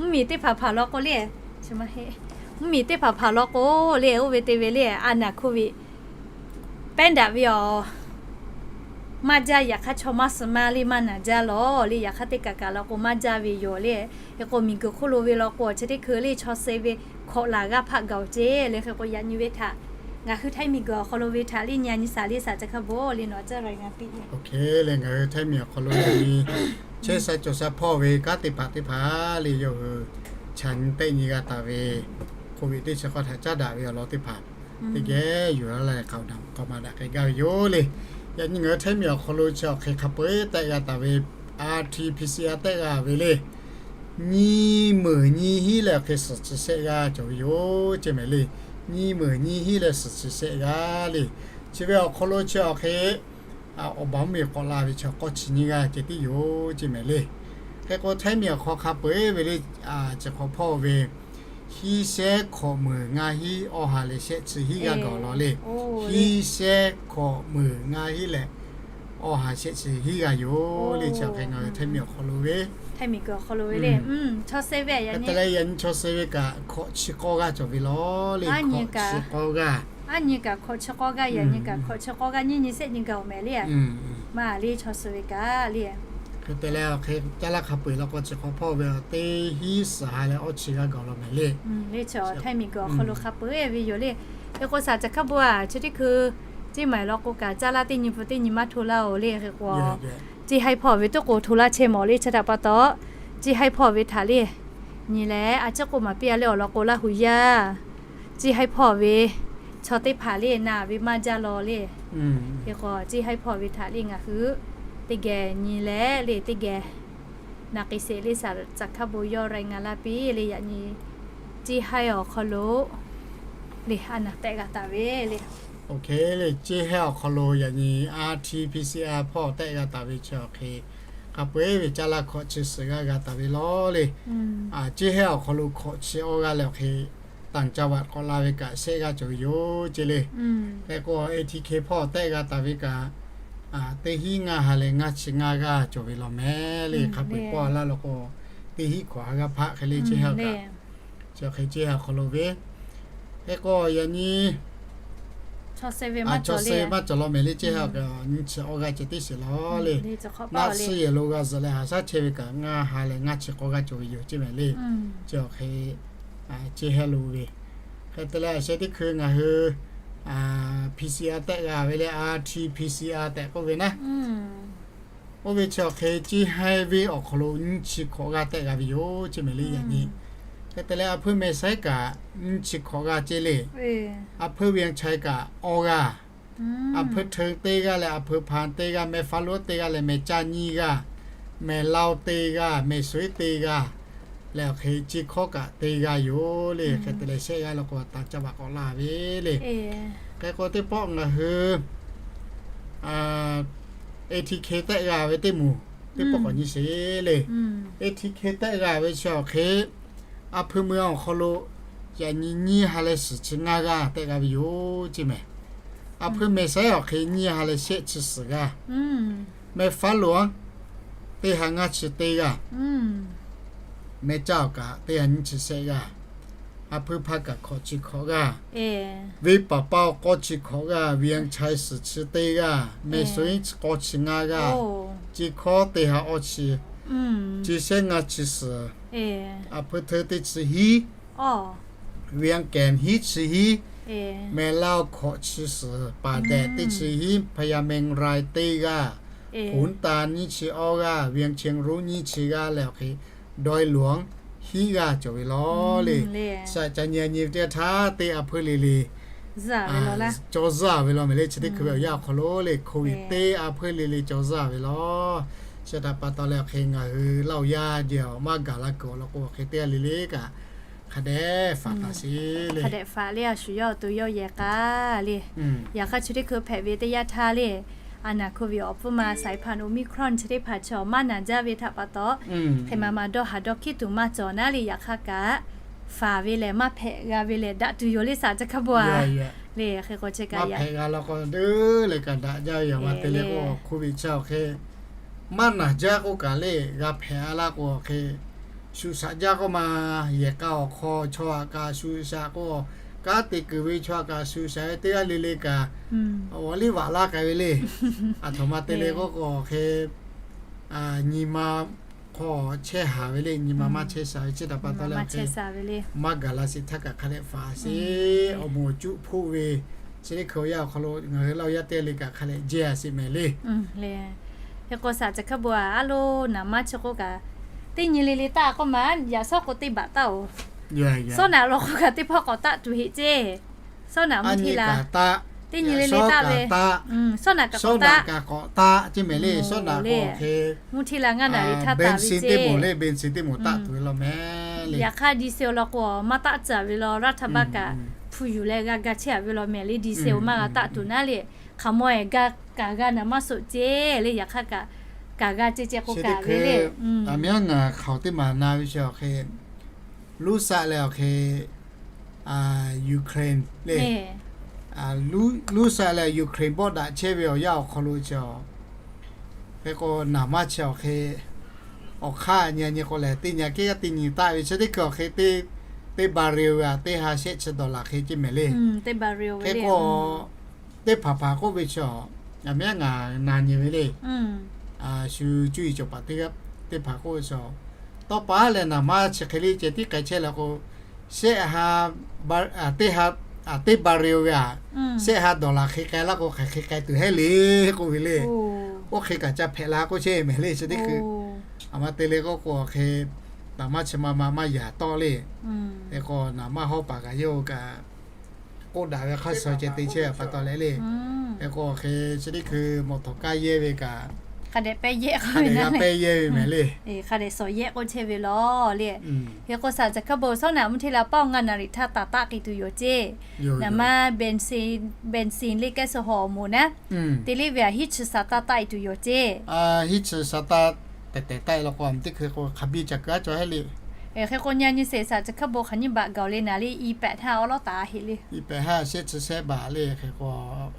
mvuhˇ miˬ teˇ hpaˍ hpaˍ law k'o le, mvuhˇ miˬ teˇ hpaˍ hpaˍ law k'o le, oˇ ve te ve le, a naˍ hko viꞈ pehˉ daꞈ ve awˬ maˇ jaˇ, yaꞈ hk'aˇ chaw maˇ suh maˇ le, maˇ naˬ jaˇ lawˬ le, yaꞈ hk'aˇ teˇ kaˬ kaˬ law k'o maˇ jaˇ ve yoˬ le. Hk'e k'o, miˬguiˬ hk'oˆ lo ve law k'o, chi teˇ hkui le chaw suh ve hkawꞈ laˬ g'aˇ hpaˆ gaˬ-oˬ ceˇ le. Hk'e k'o, yaꞈ nyi ve htaꞈ ngaˬ hui Htaiˇ miˬguiˬ awˬ hk'aw lo ve htaꞈ le nyi a nyi shaˍ le shaˍ ca hk'a bvuhˬ le nawˬ caˇ ve ngaˬ piˇ le. Oˇ hk'e le, ngaˬ hui Htaiˇ miˬ awˬ hk'aw lo yaꞈ nyi chehˇ sha cawˬ sha hpawˇ ve kanˉ teˇ hpaˍ teˇ hpaˍ le, yawˇ hui chaꞈ nyi tehˆ nyi g'a taˍ ve hk'oˆ ve teˇ chi k'awˇ htaꞈ caˉ daꞈ ve awˬ lawn teˇ hpaˍ teˇ geh yuˬ laˇ leh k'aoˍ daꞈ k'awꞈ maˍ daꞈ k'ai gaˇ ve yoˬ le. Yaꞈ nyi ngaˬ hui Htaiˇ miˬ awˬ hk'aw lo chi awˬ hk'e hk'a peu-eˬ tehˆ g'a taˍ ve, R T P C R tehˆ g'a ve le, nyi meunˍ nyi hiˉ leh awˬ hk'e suhˍ chi shehˆ g'aˇ cawˬ ve yoˬ ceˇ mehˍ le. Nyi meunˍ nyi hiˉ leh suhˍ chi shehˆ g'aˇ le. Chi ve awˬ hk'aw lo chi awˬ hk'e awˬ baˬ mvuhˇ miˬ k'awꞈ la ve chi k'awˇ chi nyiˇ g'aˇ ceh tiˉ yoˬ ceˇ mehˍ le. Hk'e k'o, Htaiˇ miˬ awˬ hk'aw hk'a peu-eˬ ve le, chi hk'awꞈ hpawˇ ve hiˉ shehˉ hkawꞈ meunˍ ngaˇ hiˉ awˇ ha leh shehˆ chi hiˉ g'aˇ gaˬ awˬ lawn le. Hiˉ shehˉ hkawꞈ meunˍ ngaˇ hiˉ leh awˇ ha shehˆ chi hiˉ g'aˇ yoˬ le. Chi awˬ hk'e ngaˬ hui Htaiˇ miˬ awˬ hk'aw lo ve, Htaiˇ miˬ guiˬ awˬ hk'aw lo ve le, chaw suh ve yaꞈ nyi, yaꞈ nyi chaw suh ve kaꞈ hkawꞈ chi k'awˇ g'aˇ cawˬ ve law le. Hkawꞈ chi k'awˇ g'aˇ, aˉ nyi kaꞈ hkawꞈ chi k'awˇ g'aˇ, yaꞈ nyi kaꞈ hkawꞈ chi k'awˇ g'aˇ, nyiˇ nyi shehˆ nyi gaˬ awˬ mehˍ le. Maˇ le, chaw suh ve kaꞈ le. Hk'e te leh, awˬ hk'e caˇ laˇ hk'a peu-eˬ law k'o, chi hk'awꞈ hpawˇ ve teˇ hiˉ suhˍ ha leh awˇ chi g'aˇ gaˬ law mehˍ le. Le chi Htaiˇ miˬ guiˬ awˬ hk'aw lo hk'a peu-eˬ ve yoˬ le. Hk'e k'o, shaˍ ca hk'a bvuhˬ a, chi teˇ hkui ceˇ maˬ law k'o kaꞈ caˇ laˇ teˇ nyi pfuhˇ teˇ nyi maˇ hto laˇ-oˬ le. Hk'e k'o, ceˇ haiˇ hpawˇ ve toˉ k'o hto laˇ chehˇ mawˬ le. Chi htaꞈ pa taw, ceˇ haiˇ hpawˇ ve htaꞈ le nyi leh a ciˉ k'oˆ maˍ piˇ a le awˬ lawn k'o, Laˇ hu yaˇ ceˇ haiˇ hpawˇ ve chaw teˇ hpaˍ le naˬ ve maˇ jaˇ law le. Hk'e k'o, ceˇ haiˇ hpawˇ ve htaꞈ le ngaˬ hui teˇ geh nyi leh le teˇ geh naˬ k'ai sheˍ le shaˍ ca hk'a bvuhˬ yawˇ รายงาน laˇ piˇ le. Yaꞈ nyi ceˇ haiˇ awˬ hk'aw lo le a naˬ tehˆ g'a taˍ ve le. Oˇ hk'e le, ceˇ haiˇ awˬ hk'aw lo yaꞈ nyi R T P C R hpawˇ tehˆ g'a taˍ ve chi awˬ hk'e, hk'a peu-eˬ ve caˇ laˇ hkawꞈ chi suhˍ g'aˇ g'a taˍ ve law le. Ceˇ haiˇ awˬ hk'aw lo hkawꞈ chi awˇ g'aˇ leh awˬ hk'e ต่างจังหวัด k'awꞈ la ve kaꞈ shehˆ g'aˇ cawˬ ve yoˬ ceˇ le. Hk'e k'o, A T K hpawˇ tehˆ g'a taˍ ve kaꞈ teˇ hiˉ ngaˇ ha leh ngaˇ chi ngaˇ g'aˇ cawˬ ve law mehˍ le. Hk'a peu-eˬ pawˆ laˇ law k'o, teˇ hiˉ hkawꞈ ha g'aˇ hpaˆ hk'e le ceˇ haiˇ kaꞈ, chi hk'e ceˇ haiˇ awˬ hk'aw lo ve. Hk'e k'o, yaꞈ nyi chaw suh ve maˇ cawˬ law mehˍ le. Ceˇ haiˇ kaꞈ nyiˇ chi awˇ g'aˇ ceh tiˉ sheˍ law le. Naˆ tsuhˇ yehˬ lo g'a zuhꞈ leh haˍ shaˉ chehˇ ve kaꞈ ngaˇ ha leh ngaˇ chi k'awˇ g'aˇ cawˬ ve yoˬ ceˇ mehˍ le. Chi awˬ hk'e ceˇ haiˇ lo ve. Hk'e te leh, a sheh teˇ hkui ngaˬ hui P C R tehˆ g'a ve le, R T P C R tehꞈ k'oˆ ve naˉ. Oˇ ve chi awˬ hk'e ceˇ haiˇ venˇ awˬ hk'aw lo nyiˇ chi hkawꞈ g'aˇ tehˆ g'a ve yoˬ ceˇ mehˍ le yaꞈ nyi. Hk'e te leh, a hpeuˇ meh saiˉ kaꞈ nyiˇ chi hkawꞈ g'aˇ ceˇ le. A hpeuˇ เวียงชัย kaꞈ awˇ g'aˇ, a hpeuˇ เทิง teˇ g'aˇ leh a hpeuˇ พาน teˇ g'aˇ, meh Faˉluˉ teˇ g'aˇ leh meh Caˇ nyiˇ g'aˇ, meh Laoˇ teˇ g'aˇ, meh Suiˉ teˇ g'aˇ leh awˬ hk'e ceˇ hkawˇ kaꞈ teˇ g'aˇ yoˬ le. Hk'e te leh, shehˆ g'aˇ law k'o ต่างจังหวัด k'awꞈ la ve le. Hk'e k'o, teˇ pawˆ ngaˬ hui A T K tehˆ g'a ve teˇ moˍ, teˇ pawˆ k'awꞈ nyi sheˍ le. A T K tehˆ g'a ve chi awˬ hk'e, a hpui meu awˬ hk'aw lo yaꞈ nyi nyiˇ ha leh suhˍ chi ngaˇ g'aˇ tehˆ g'a ve yoˬ ceˇ mehˍ. A hpui mehˍ saiˉ awˬ hk'e nyiˇ ha leh shehˆ chi suhˍ g'aˇ. Mehˍ faˉ loꞈ-anˉ teˇ ha ngaˇ chi teˇ g'aˇ. Mehˍ caˇ awˬ kaꞈ teˇ ha nyiˇ chi shehˆ g'aˇ. A hpui hpaˇ kaꞈ hkawꞈ chi hkawꞈ g'aˇ. Venˇ paˍ paˇ awˬ k'awˇ chi hkawꞈ g'aˇ, Vian Chai suhˍ chi teˇ g'aˇ, Mehˍ suhˍ iˉ k'awˇ chi ngaˇ g'aˇ. Chi hkawˇ teˇ ha awˇ chi, chi shehˆ ngaˇ chi suhˍ. A hpui hteu teˇ chi hiˉ, Vian Ken hiˉ chi hiˉ, Mehˍ Laˇ hkawꞈ chi suhˍ, Paˍ dehꞈ teˇ chi hiˉ, Hpaˍ yaˇ Mehˍ Rai teˇ g'aˇ, Hkunˉ ta nyiˇ chi awˇ g'aˇ, Vian Chehˇ Ruˆ nyiˇ chi g'aˇ leh awˬ hk'e, Dawˇ Luanˍ hiˉ g'aˇ cawˬ ve law le. Shaꞈ ca nyi a nyi ve teˇ yanˇ htaˇ teˇ a hpui le le cawˬ zuhˇ ve law mehˍ le. Chi teˇ hkui ve awˬ yanˇ awˬ hk'aw lo le, hk'oˆ ve teˇ a hpui le le cawˬ zuhˇ ve law. Chi htaꞈ pa taw leh awˬ hk'e ngaˬ hui Laˇ huˍ yaˇ jehˬ awˬ maˇ gaˬ la kuiˬ awˬ lawn k'o, awˬ hk'e teˇ g'aˇ le le kaꞈ hk'a dehꞈ faˍ taˍ sheˍ le. Hk'a dehꞈ faˍ le, a shu yawˇ awˬ to yawˇ yehˬ k'a le. Yaꞈ hk'aˇ chi teˇ hkui hpehꞈ ve teˇ yanˇ htaˇ le, a naˍ hk'oˆ ve awˬ pfuhˇ ma saiˍ hpaˍ Omicron chi teˇ hpaˍ chi awˬ maˇ naˍ jaˇ ve htaꞈ pa taw, hk'e ma ma dawˇ haˍ dawˇ hkiˉ tuˬ maˇ cawˬ naˉ le. Yaꞈ hk'aˇ kaꞈ faˍ ve lehˬ maˇ hpehꞈ g'a ve lehˬ daꞈ tuˬ yoˬ le, shaꞈ ca hk'a bo a le. Hk'e k'o chi kaꞈ maˇ hpehꞈ g'a law k'o, deuˇ leh kaꞈ daꞈ jaˇ ve yoˬ. Ma te le k'o, hk'oˆ ve chi awˬ hk'e maˇ naˍ jaˇ k'oˆ kaꞈ le, g'a hpehꞈ a laˇ k'o awˬ hk'e, shu shaꞈ jaˇ k'oˆ ma, yehˬ k'a awˬ hk'aw chaw aꞈ kaꞈ shu shaꞈ k'o, kanˉ te kuiˬ ve chaw aꞈ kaꞈ shu shaꞈ ve teˇ g'aˇ le le kaꞈ, awˬ liˇ vaꞈ laˇ k'ai ve le. Aˬ htoꞈ ma te le k'oˆ k'o awˬ hk'e, nyi ma hk'aw chehˇ haˍ ve le, nyi ma maˇ chehˇ shaˍ ve chi htaꞈ pa taw leh awˬ hk'e, maˇ gaˬ la sheˍ htaˇ kaꞈ hk'a dehꞈ faˍ sheˍ. Awˬ moˍ cuˆ hpoˆ ve chi teˇ hkui awˬ yanˇ awˬ hk'aw lo ngaˬ hui Laˇ huˍ yaˇ teˇ g'aˇ le kaꞈ hk'a dehꞈ jehˇ a sheˍ mehˍ le. Hk'e k'o shaꞈ ca hk'a bo a, a lo naˍ maˇ chi k'oˆ kaꞈ, teˇ nyi le le taˆ k'oˆ ma, yaꞈ shawˉ k'o teˇ baꞈ taˆ-oˬ. Sawˉ naꞈ law k'o kaꞈ teˇ hpawˇ k'awꞈ taˆ tuˬ heˆ ceˇ. Sawˉ naꞈ mvuhˇ hteˇ la, teˇ nyi le le taˆ ve, sawˉ naꞈ kaꞈ k'awꞈ taˆ ceˇ mehˍ le. Sawˉ naꞈ k'o hk'e, mvuhˇ hteˇ la ngaˇ naˍ riˍ htaˇ taˍ ve ceˇ. Mvuhˇ hteˇ teˇ moˍ le, benˍ sin teˇ moˍ taˆ tuˬ ve law mehˍ le. Yaꞈ hk'aˇ diesel law k'o maˇ taˆ tcuh ve law, raˇ htaˇ baˇ kaꞈ hpu yuˬ leh g'a ga chehˇ a ve law mehˍ le. Diesel maˇ g'a taˆ tuˬ naˉ le. Hk'aˬ mawˇ-e gaˇ kaꞈ g'a naˍ maˇ soꞈ ceˇ le. Yaꞈ hk'aˇ kaꞈ kaꞈ g'a ceh ceh k'o kaꞈ ve le. Aˬ miˉ ngaˬ hk'aoˍ teˇ maˬ na ve chi awˬ hk'e, Luˇsaˆ leh awˬ hk'e, Ukraine le. Luˇsaˆ leh Ukraine bawˆ daꞈ chehˇ ve awˬ yanˇ awˬ hk'aw lo chi a, hk'e k'o naˍ maˇ chi awˬ hk'e, awˬ hk'aˇ nyi nyi k'o lehˬ teˇ nyi kehˉ teˇ nyi taˆ ve chi teˇ hkui awˬ hk'e, teˇ barrel ve a teˇ ha shehˆ chi dollar hk'e ceˇ mehˍ le. Hk'e k'o teˇ hpaˍ hpaˍ k'oˆ ve chi a, aˬ miˉ ngaˬ na nyi ve le. Shu cuˇ yiˍ cawˬ paˍ teˇ g'aˇ teˇ hpaˍ k'oˆ ve chi a, tawˇ pa leh naˍ maˇ chi hk'e le ceh tiˉ k'ai chehˇ leh k'o, shehˆ ha, teˇ ha, teˇ barrel ve a, shehˆ ha dollar hk'e k'ai laˇ k'o hk'aˬ hk'e k'ai tuˬ heˆ le k'oˆ ve le. Oˇ hk'e kaꞈ ca hpehꞈ la k'oˆ chehˇ mehˍ le chi teˇ hkui. Aˬ ma te le k'oˆ k'o hk'e, naˍ maˇ chi ma ma maˇ yaꞈ tawˆ le. Hk'e k'o naˍ maˇ hawˉ paˍ kaꞈ yawˇ hui kaꞈ k'oˆ daꞈ ve hk'aˇ suh ceh te chehˇ pa taw leh le. Hk'e k'o hk'e chi teˇ hkui mawˬ htawꞈ kaˇ yehˇ ve kaꞈ, hk'a dehꞈ pehˇ yehˇ k'oˆ ve, pehˇ yehˇ ve mehˍ le. Hk'a dehꞈ sawˍ yehˇ k'oˆ chehˇ ve law le. Hk'e k'o shaˍ ca hk'a bo sawˉ naꞈ mvuhˇ hteˇ la paˇ ngaˇ naˍ riˍ htaˇ taˍ taˆ k'ai tuˬ yoˬ ceˇ. Naˍ maˇ benˍ sin le kehˉ suh haw awˬ moˍ naˉ, te liˇ ve a hiˉ chi sa taˇ taˆ e tuˬ yoˬ ceˇ. Hiˉ chi sa taˇ tehˬ tehˬ taˆ e law k'o, teˇ hkui k'o hk'a biˇ ca keu aˉ cawˬ heˆ le. Hk'e k'o nyi nyi sheˍ shaˍ ca hk'a bo hk'aˬ nyiˇ baꞈ gaˬ le naˍ le, i pehꞈ htaˇ awˉ lawˉ taˍ a heˆ le. I pehꞈ htaˇ shehˆ chi shehˆ baꞈ le. Hk'e k'o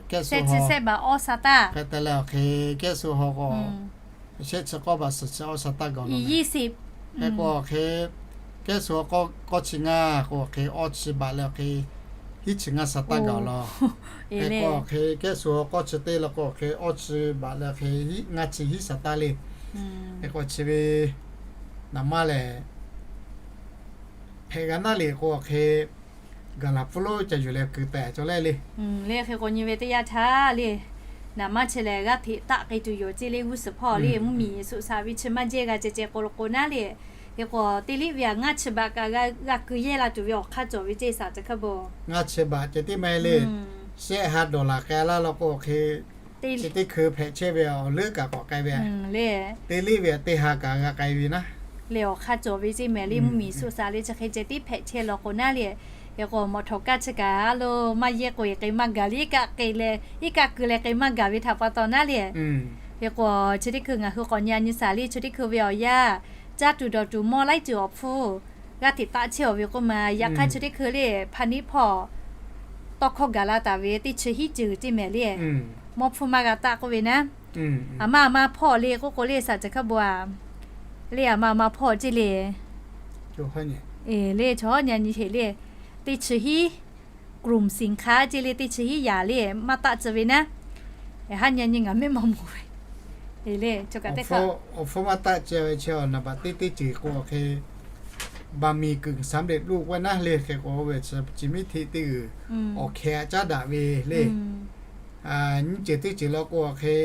kehˉ suh haw, shehˆ chi shehˆ baꞈ awˇ sa taˇ. Hk'e te leh awˬ hk'e kehˉ suh haw k'o, shehˆ chi k'awˇ baꞈ suhˍ chi awˇ sa taˇ gaˬ la. Hk'e k'o awˬ hk'e kehˉ suh haw k'awˇ chi ngaˇ k'o awˬ hk'e awˇ chi baꞈ leh awˬ hk'e hiˉ chi ngaˇ sa taˇ gaˬ law. Hk'e k'o awˬ hk'e kehˉ suh haw k'awˇ chi teˇ law k'o awˬ hk'e awˇ chi baꞈ leh awˬ hk'e ngaˇ chi hiˉ sa taˇ le. Hk'e k'o chi ve naˍ maˇ lehˬ hpehꞈ g'a naˉ le k'o awˬ hk'e gaˬ laˬ pfuhˇ lonˉ ca yuˬ leh keu teh cawˬ leh le. Le hk'e k'o nyi ve teˇ yanˇ htaˇ le, naˍ maˇ chi lehˬ g'aˇ hteꞈ taˆ k'ai tuˬ yoˬ ceˇ le. G'uˇ suhˍ hpawˇ le mvuhˇmiˬ suh sha ve chi maˇ jehˇ g'a ceh ceh k'o lo k'o naˉ le. Hk'e k'o te liˇ ve a ngaˇ chi baꞈ kaꞈ g'a keu yehˇ la tuˬ ve awˬ hk'aˇ cawˬ ve ceˇ shaˍ ca hk'a bo. Ngaˇ chi baꞈ ceh tiˉ maˇ heˆ le. Shehˆ ha dollar k'ai laˇ law k'o awˬ hk'e, chi teˇ hkui hpehꞈ chehˇ ve awˬ leuˉ kaꞈ k'awꞈ k'ai ve a, te liˇ ve a teˇ ha kaꞈ g'a k'ai ve naˉ le. Awˬ hk'aˇ cawˬ ve ceˇ mehˍ le. Mvuhˇmiˬ suh sha le chi hk'e ceh tiˉ hpehꞈ chehˇ law k'o naˉ le. Hk'e k'o mawˬ htawꞈ kaˇ chi kaꞈ a lo maˇ yehˇ k'o k'ai maˇ gaˬ le. Iˉ kaˆ keu leh k'ai maˇ gaˬ ve htaꞈ pa taw naˉ le. Hk'e k'o, chi teˇ hkui ngaˬ hui k'awꞈ nyi a nyi shaˍ le, chi teˇ hkui ve awˬ yanˇ, caˇ tuˬ dawˬ tuˬ mawˇ laiˉ ceuˬ awˬ hpfuhˇ g'aˇ hteꞈ taˆ chehˇ-aˬ ve k'oˆ ma. Yaꞈ hk'aˇ chi teˇ hkui le, Phaˇ niˉ hpawˇ tawˇ hkawˇ gaˬ la taˍ ve teˇ chi hiˉ ceuˬ ceˇ mehˍ le. Mawˇ hpfuhˇ maˇ g'a taˆ k'oˆ ve naˉ, aˬ ma aˬ ma hpawˇ le k'oˆ k'o le, shaˍ caˬ hkaˇ bon a le, aˬ ma aˬ ma hpawˇ ceˇ le. Le chaw nyi nyi heˍ le, teˇ chi hiˉ กลุ่มสินค้า ceˇ le, teˇ chi hiˉ yaˍ le maˇ taˆ tcuh ve naˉ, haˉ nyi nyi ngaˬ mehˆ maˇ mawˬ ve le. Awˬ hpfuhˇ maˇ taˆ tcuh ve chi naˍ baꞈ teˇ teˇ ceuˬ k'o hk'e, บะหมี่กึ่งสำเร็จรูป k'oˆ naˉ le, hk'e k'o ve chi miˉ htiˆ teˇ g'uiˬ awˬ hkeh caˉ daꞈ ve le. Nyiˇ ceuˬ teˇ ceuˬ law k'o hk'e,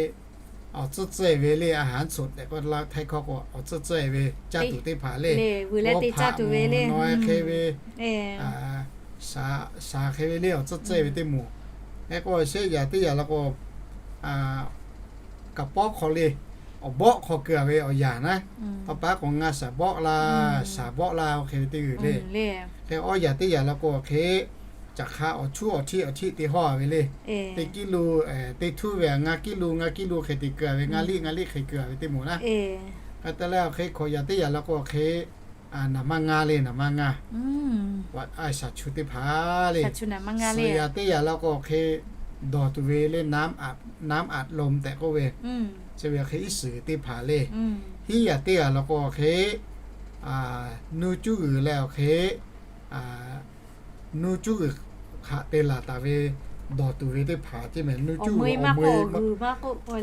awˬ tcuhˇ tcuhˇ-e ve le, อาหารสด tehꞈ k'oˆ la htaiˇ hkawˇ k'o, awˬ tcuhˇ tcuhˇ-e ve caˇ tuˬ teˇ hpaˍ le. Awˬ hpaꞈ mvuhˇ naw hk'e ve, shaˍ hk'e ve le, awˬ tcuhˇ tcuhˇ-e ve teˇ moˍ. Hk'e k'o shehˆ yaꞈ teˇ yaꞈ law k'o, kaꞈ pawˆ hk'aw le, awˬ bawˆ hk'aw keu-a ve awˬ yanˇ naˉ, taˇ paˉ k'o ngaˇ shaˍ bawˆ la, shaˍ bawˆ la, oˇ hk'e ve teˇ g'uiˬ le. Hk'e awˇ yaꞈ teˇ yaꞈ law k'o hk'e, caꞈ hk'a awˬ htuˉ awˬ htiˆ awˬ htiˆ te hawˇ-a ve le. Teˇ kiˉ lo, teˇ htuˉ ve ngaˇ kiˉ lo ngaˇ kiˉ lo hk'e te keu-a ve, ngaˇ liˆ ngaˇ liˆ hk'e keu-a ve teˇ moˍ naˉ. Hk'e te leh awˬ hk'e hkawꞈ yaꞈ teˇ yaꞈ law k'o hk'e, naˍ maˇ ngaˇ le, naˍ maˇ ngaˇ, a shaˍ chu teˇ hpaˍ le. Suhˍ yaꞈ teˇ yaꞈ law k'o hk'e, dawˬ tuˬ ve le, น้ำอัดลม tehꞈ k'oˆ ve, chi ve hk'e iˉ suhˍ teˇ hpaˍ le. Hiˉ yaꞈ teˇ yaꞈ law k'o hk'e, nuˇ cuˇ g'uiˬ leh awˬ hk'e, nuˇ cuˇ g'uiˬ htaꞈ te laˬ taˍ ve dawˬ tuˬ ve teˇ hpaˍ ceˇ mehˍ. Nuˇ cuˇ g'uiˬ awˬ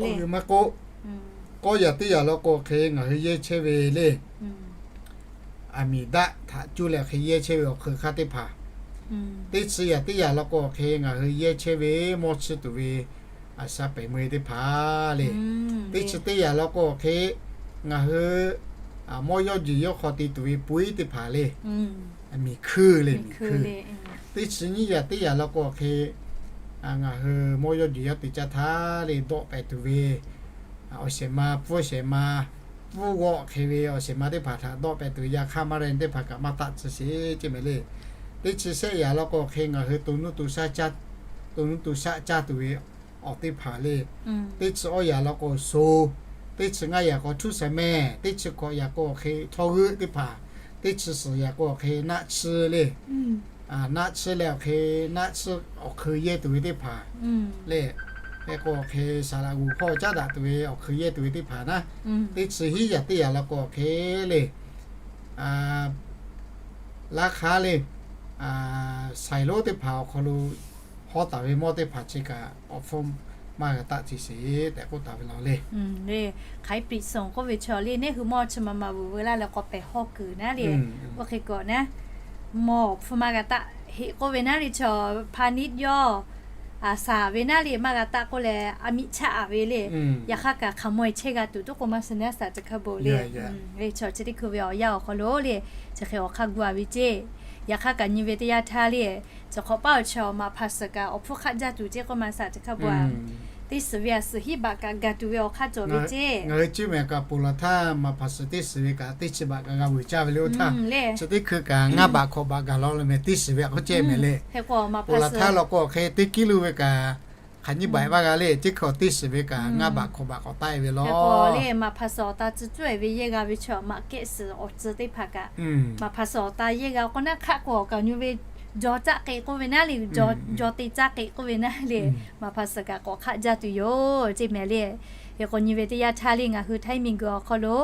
meuˇ maˇ k'oˆ, k'awˇ yaꞈ teˇ yaꞈ law k'o hk'e ngaˬ hui yehˇ chehˇ ve le. Aˬ miˍ daˆ htaꞈ cuˇ leh hk'e yehˇ chehˇ ve awˬ hk'eun hk'aˇ teˇ hpaˍ. Teˇ chi yaꞈ teˇ yaꞈ law k'o hk'e ngaˬ hui yehˇ chehˇ ve mawˇ chiˇ tuˬ ve aˬ sha pehˍ meuˇ teˇ hpaˍ le. Teˇ chi teˇ yaꞈ law k'o hk'e ngaˬ hui mawˇ yawˇ jeˬ yawˇ hk'aw te tuˬ ve puiˉ teˇ hpaˍ le. Miˬ hkuiˇ le, miˬ hkuiˇ. Teˇ chi nyiˇ yaꞈ teˇ yaꞈ law k'o hk'e ngaˬ hui mawˇ yawˇ jeˬ yawˇ te caˇ htaˇ le dawˆ pehˍ tuˬ ve awˬ shehˍ ma, pfuhˇ shehˍ ma, pfuhˇ g'awˆ hk'e ve awˬ shehˍ ma teˇ hpaˍ htaꞈ dawˆ pehˍ tuˬ ve yaˇ hk'aˇ maˇ ren teˇ hpaˍ kaꞈ maˇ taˆ tcuh sheˍ ceˇ mehˍ le. Teˇ chi shehˆ yaꞈ law k'o hk'e ngaˬ hui to nuˇ to shaˆ caˇ tuˬ ve awˬ teˇ hpaˍ le. Teˇ chi awˇ yaꞈ law k'o so, teˇ chi ngaˇ yaꞈ k'o htuˉ shehˍ mehˍ, teˇ chi hkawꞈ yaꞈ k'o hk'e chaw g'euˆ teˇ hpaˍ, teˇ chi suhˍ yaꞈ k'o hk'e naˆ chiˇ le. Naˆ chiˇ leh awˬ hk'e naˆ chiˇ awˬ hk'eun yehˇ tuˬ ve teˇ hpaˍ le. Hk'e k'o hk'e saˍ laꞈ g'uˬ hpawˇ caˉ daꞈ tuˬ ve awˬ hk'eun yehˇ tuˬ ve teˇ hpaˍ naˉ. Teˇ chi hiˉ yaꞈ teˇ yaꞈ law k'o hk'e le, laˇ hk'aˉ le, saiˍ lonˉ teˇ hpaˍ awˬ hk'aw lo hawˉ taˍ ve mawˇ teˇ hpaˍ chi kaꞈ awˬ hpfuhˇ maˇ g'a taˆ ce sheˍ tehꞈ k'oˆ taˍ ve law le. Hk'aˬ hk'e piꞈ suhˍ k'oˆ ve chaw le, neˇ hui mawˇ chi ma ma vuˬ veu laˇ leh k'awꞈ pehˬ hawˇ kuiˬ naˉ le. Oˇ hk'e k'o naˉ, mawˇ awˬ hpfuhˇ maˇ g'a taˆ heˆ k'oˆ ve naˉ le, chaw hpa niˉ yawˇ a shaˍ ve naˉ le, maˇ g'a taˆ k'oˆ leh a miꞈ chaˆ-a ve le. Yaꞈ hk'aˇ kaꞈ hk'aˬ mawˇ-e chehˇ g'a tuˬ toˉ k'o maˇ suh naˉ shaˍ caˬ hk'a bon le. Le chaw chi teˇ hkui ve awˬ yanˇ awˬ hk'aw lo le, chi hk'e awˬ hk'aˇ gu-a ve ceˇ. Yaꞈ hk'aˇ kaꞈ nyi ve teˇ yanˇ htaˇ le, chi hk'awꞈ paˉ awˬ chi awˬ maꞈ hpaˍ suhˍ kaꞈ awˬ hpfuhˇ hk'aˆ jaˇ tuˬ ceˇ k'oˆ ma shaˍ caˬ hk'a bon a. Teˇ suhˍ ve a suhˍ hiˉ baꞈ kaꞈ gaˬ tuˬ ve awˬ hk'aˇ cawˬ ve ceˇ. Ngaˬ hui ceˇ mehˍ kaꞈ ponˬ laˬ htaˇ maꞈ hpaˍ suhˍ teˇ suhˍ ve kaꞈ teˇ chi baꞈ kaꞈ g'a vuiˬ caˇ ve le oˇ htaˇ. Chi teˇ hkui kaꞈ ngaˇ baꞈ hkawꞈ baꞈ gaˬ law le mehˍ, teˇ suhˍ ve a k'oˆ cehˇ mehˍ le. Ponˬ laˬ htaˇ law k'o hk'e teˇ kiˉ lo ve kaꞈ hk'aˬ nyiˇ baꞈ-e maˇ g'a le, ceˇ hkui teˇ suhˍ ve kaꞈ ngaˇ baꞈ hkawꞈ baꞈ k'awꞈ taˆ-e ve law. Maꞈ hpaˍ suhˍ awˬ ta tcuh cuˇ-e ve yehˇ g'a ve chi maꞈ kehˆ suhˍ awˬ tcuh teˇ hpaˍ kaꞈ, maꞈ hpaˍ suhˍ awˬ ta yehˇ g'a k'o naˉ hk'aˆ k'o awˬ kaꞈ nyi ve jaw caˆ k'e k'oˆ ve naˉ le, jaw te caˆ k'e k'oˆ ve naˉ le, maꞈ hpaˍ suhˍ kaꞈ k'awꞈ hk'aˆ jaˇ tuˬ yoˬ ceˇ mehˍ le. Hk'e k'o nyi ve teˇ yanˇ htaˇ le ngaˬ hui htaiˇ miˬ guiˬ awˬ hk'aw lo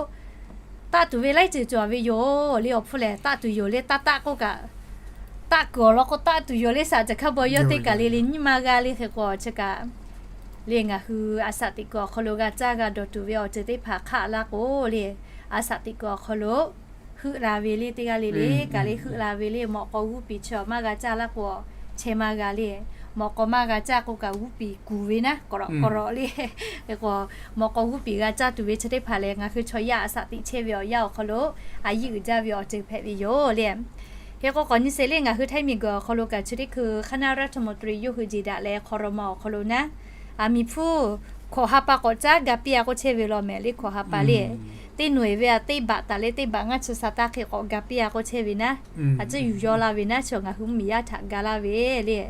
taˆ tuˬ ve laiˉ ceuˬ cawˬ ve yoˬ le. Awˬ hpfuhˇ lehˬ taˆ tuˬ yoˬ le, taˆ taˆ k'oˆ kaꞈ taˆ kuiˬ awˬ lawn k'o taˆ tuˬ yoˬ le shaˍ caˬ hk'a bon yawˇ teˇ kaˬ le le nyiˇ ma g'a le. Hk'e k'o chi kaꞈ le ngaˬ hui a shaꞈ teꞈ kuiˬ awˬ hk'aw lo g'a caˇ g'a dawˬ tuˬ ve awˬ ceuˬ teˇ hpaˍ hk'aˆ laˇ k'o le, a shaꞈ teꞈ kuiˬ awˬ hk'aw lo heuˆ la ve le, teˇ g'aˇ le le kaꞈ le heuˆ la ve le. Mawꞈ k'aw g'uˇ piˍ chi maˇ g'a caˇ laˇ k'o chehˇ maˇ g'a le. Mawꞈ k'aw maˇ g'a caˇ k'o kaꞈ g'uˇ piˍ kuˬ ve naˉ k'awꞈ k'awꞈ le. Hk'e k'o mawꞈ k'aw g'uˇ piˍ g'a caˇ tuˬ ve chi teˇ hpaˍ lehˬ ngaˬ hui chaw yaˇ a shaꞈ teꞈ chehˇ ve awˬ yanˇ awˬ hk'aw lo a yiˇ uiˍ jaˇ ve awˬ ceuˬ hpehꞈ ve yoˬ le. Hk'e k'o k'awꞈ nyi sheˍ le, ngaˬ hui htaiˇ miˬ guiˬ awˬ hk'aw lo kaꞈ chi teˇ hkui คณะรัฐมนตรี yawˇ hui jeˬ daꞈ leh hk'aw raw ma awˬ hk'aw lo naˉ, aˬ miˍ hpfuhˇ hkawꞈ ha pa k'awꞈ caˉ ga piˇ-a k'oˆ chehˇ ve law mehˍ le. Hkawꞈ ha pa le teˇ nawˬ-e ve a teˇ baꞈ taˍ leh teˇ baꞈ ngaˇ chi sa taˇ hk'e k'awꞈ ga piˇ-a k'oˆ chehˇ ve naˉ, a ciˉ yuˬ yaw la ve naˉ chi ngaˬ hui mvuhˇmiˬ yaˇ htaꞈ ga laˇ ve le.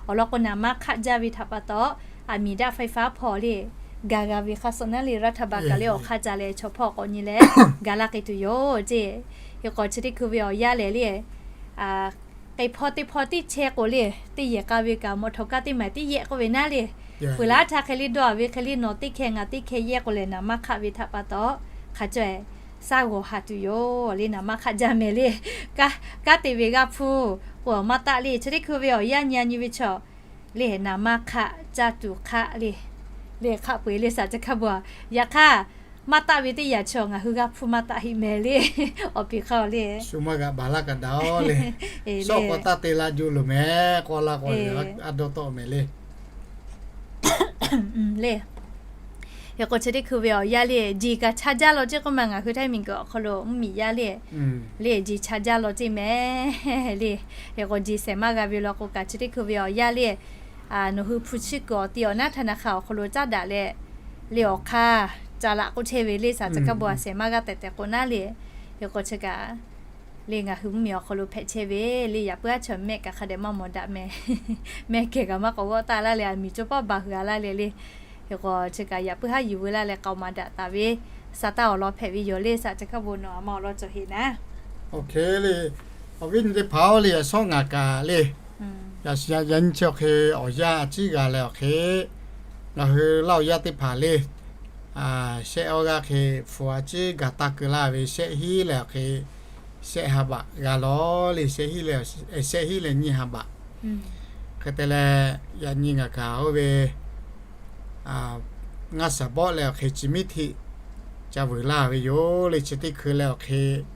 Awˬ lawn k'o naˍ maˇ hk'aˆ jaˇ ve htaꞈ pa taw, aˬ miˍ daˆ ไฟฟ้า hpawˇ le gaˬ g'a ve hk'a suh naˉ le, raˇ htaˇ baˬ kaꞈ le awˬ hk'aˇ ca leh chaw hpawˇ k'awꞈ nyi leh gaˬ laˇ k'ai tuˬ yoˬ ceˇ. Hk'e k'o chi teˇ hkui ve awˬ yanˇ lehˬ le, k'ai hpawˇ teˇ hpawˇ tiˉ chehˇ k'o le, teˇ yehˬ k'a ve kaꞈ mawꞈ htawnˍ kaˇ teˇ maˬ tiˉ yehˆ k'oˆ ve naˉ le, peuˬ laˇ htaˇ hk'e le dawˇ a ve hk'e le nawˬ teˇ hkeh ngaˬ teˇ hkeh yehˆ k'o lehˬ naˍ manˇ hk'aˆ ve htaꞈ pa taw hk'a caweh shaˉ g'awˬ haˍ tuˬ yoˬ le. Naˍ manˇ hk'aˆ jaˇ mehˍ le. Kanˉ te ve g'aˇ hpuˇ k'o maˇ taˆ le. Chi teˇ hkui ve awˬ yanˇ nyi a nyi ve chaw le naˍ manˇ hk'aˆ caˇ tuˬ hk'aˆ le, le hk'aˆ peu eˬ le shaˍ ca hkaˇ bon a. Yaꞈ hk'aˇ maˇ taˆ ve teˇ yanˇ chaw ngaˬ hui g'aˇ hpuˇ maˇ taˆ heˆ mehˍ le. Awˬ piˍ hk'aˇ le, shu maˇ g'a baˬ laˇ kaꞈ daꞈ le. Shawˉ k'aw taˇ te la jo loˬ mehˍ k'aw la k'o, a dawˇ tawˆ mehˍ le. Le, hk'e k'o chi teˇ hkui ve awˬ yanˇ le jeˬ kaꞈ cha jaˇ law ceˇ k'oˆ ma ngaˬ hui Htaiˇ miˬguiˬ awˬ hk'aw lo mvuhˇmiˬ yaˇ le, le jeˬ cha jaˇ law ceˇ mehˍ le. Hk'e k'o jeˬ shehˍ maˇ g'a ve law k'o kaꞈ chi teˇ hkui ve awˬ yanˇ le, nawˬ hui hpu chiˇ kuiˬ awˬ ti awˬ naˉ htaˇ naˍ hk'a awˬ hk'aw lo caˉ daꞈ leh le awˬ hk'aˇ ca laꞈ k'oˆ chehˇ ve le shaˍ ca hkaˇ bon a shehˍ maˇ g'a tehꞈ tehꞈ k'o naˉ le. Hk'e k'o chi kaꞈ le ngaˬ hui mvuhˇmiˬ awˬ hk'aw lo hpehꞈ chehˇ ve le yaꞈ puiˉ aˉ chaw mehˆ kaꞈ hk'a dehꞈ maˇ mawˬ daꞈ mehˍ. Mehˆ kehˬ kaꞈ maˇ k'awꞈ g'awˆ taˆ laˇ leh a miˬ cawˇ pawˆ baˬ hui a laˇ leh le. Hk'e k'o chi kaꞈ yaꞈ puiˉ haˉ yuˬ veu laˇ leh k'aoˍ maˍ daꞈ taˍ ve shaˍ taˇ awˬ lawn hpehꞈ ve yoˬ le shaˍ ca hkaˇ bon nawˬ a ma awˬ lawn cawˬ heˍ naˉ. Awˬ hk'e le, awˬ viˉ nyi teˇ hpaˍ-oˬ le, yaꞈ shawˉ ngaˬ kaꞈ le, yaꞈ nyi chi awˬ hk'e awˬ yanˇ a ciˉ g'a leh awˬ hk'e ngaˬ hui Laˇ huˍ yaˇ teˇ hpaˍ le, shehˆ awˇ g'aˇ hk'e hpu a ciˉ ga taˇ keu laˇ ve shehˆ hinˉ leh awˬ hk'e shehˆ ha baꞈ g'a lawˬ le, shehˆ hinˉ leh, shehˆ hinˉ leh nyiˇ ha baꞈ. Hk'e te leh yaꞈ nyi ngaˬ kaꞈ oˇ ve ngaˇ shaˍ bawˆ leh awˬ hk'e chi miˉ htiˆ ca vuiˬ laˇ ve yoˬ le. Chi teˇ hkui leh awˬ hk'e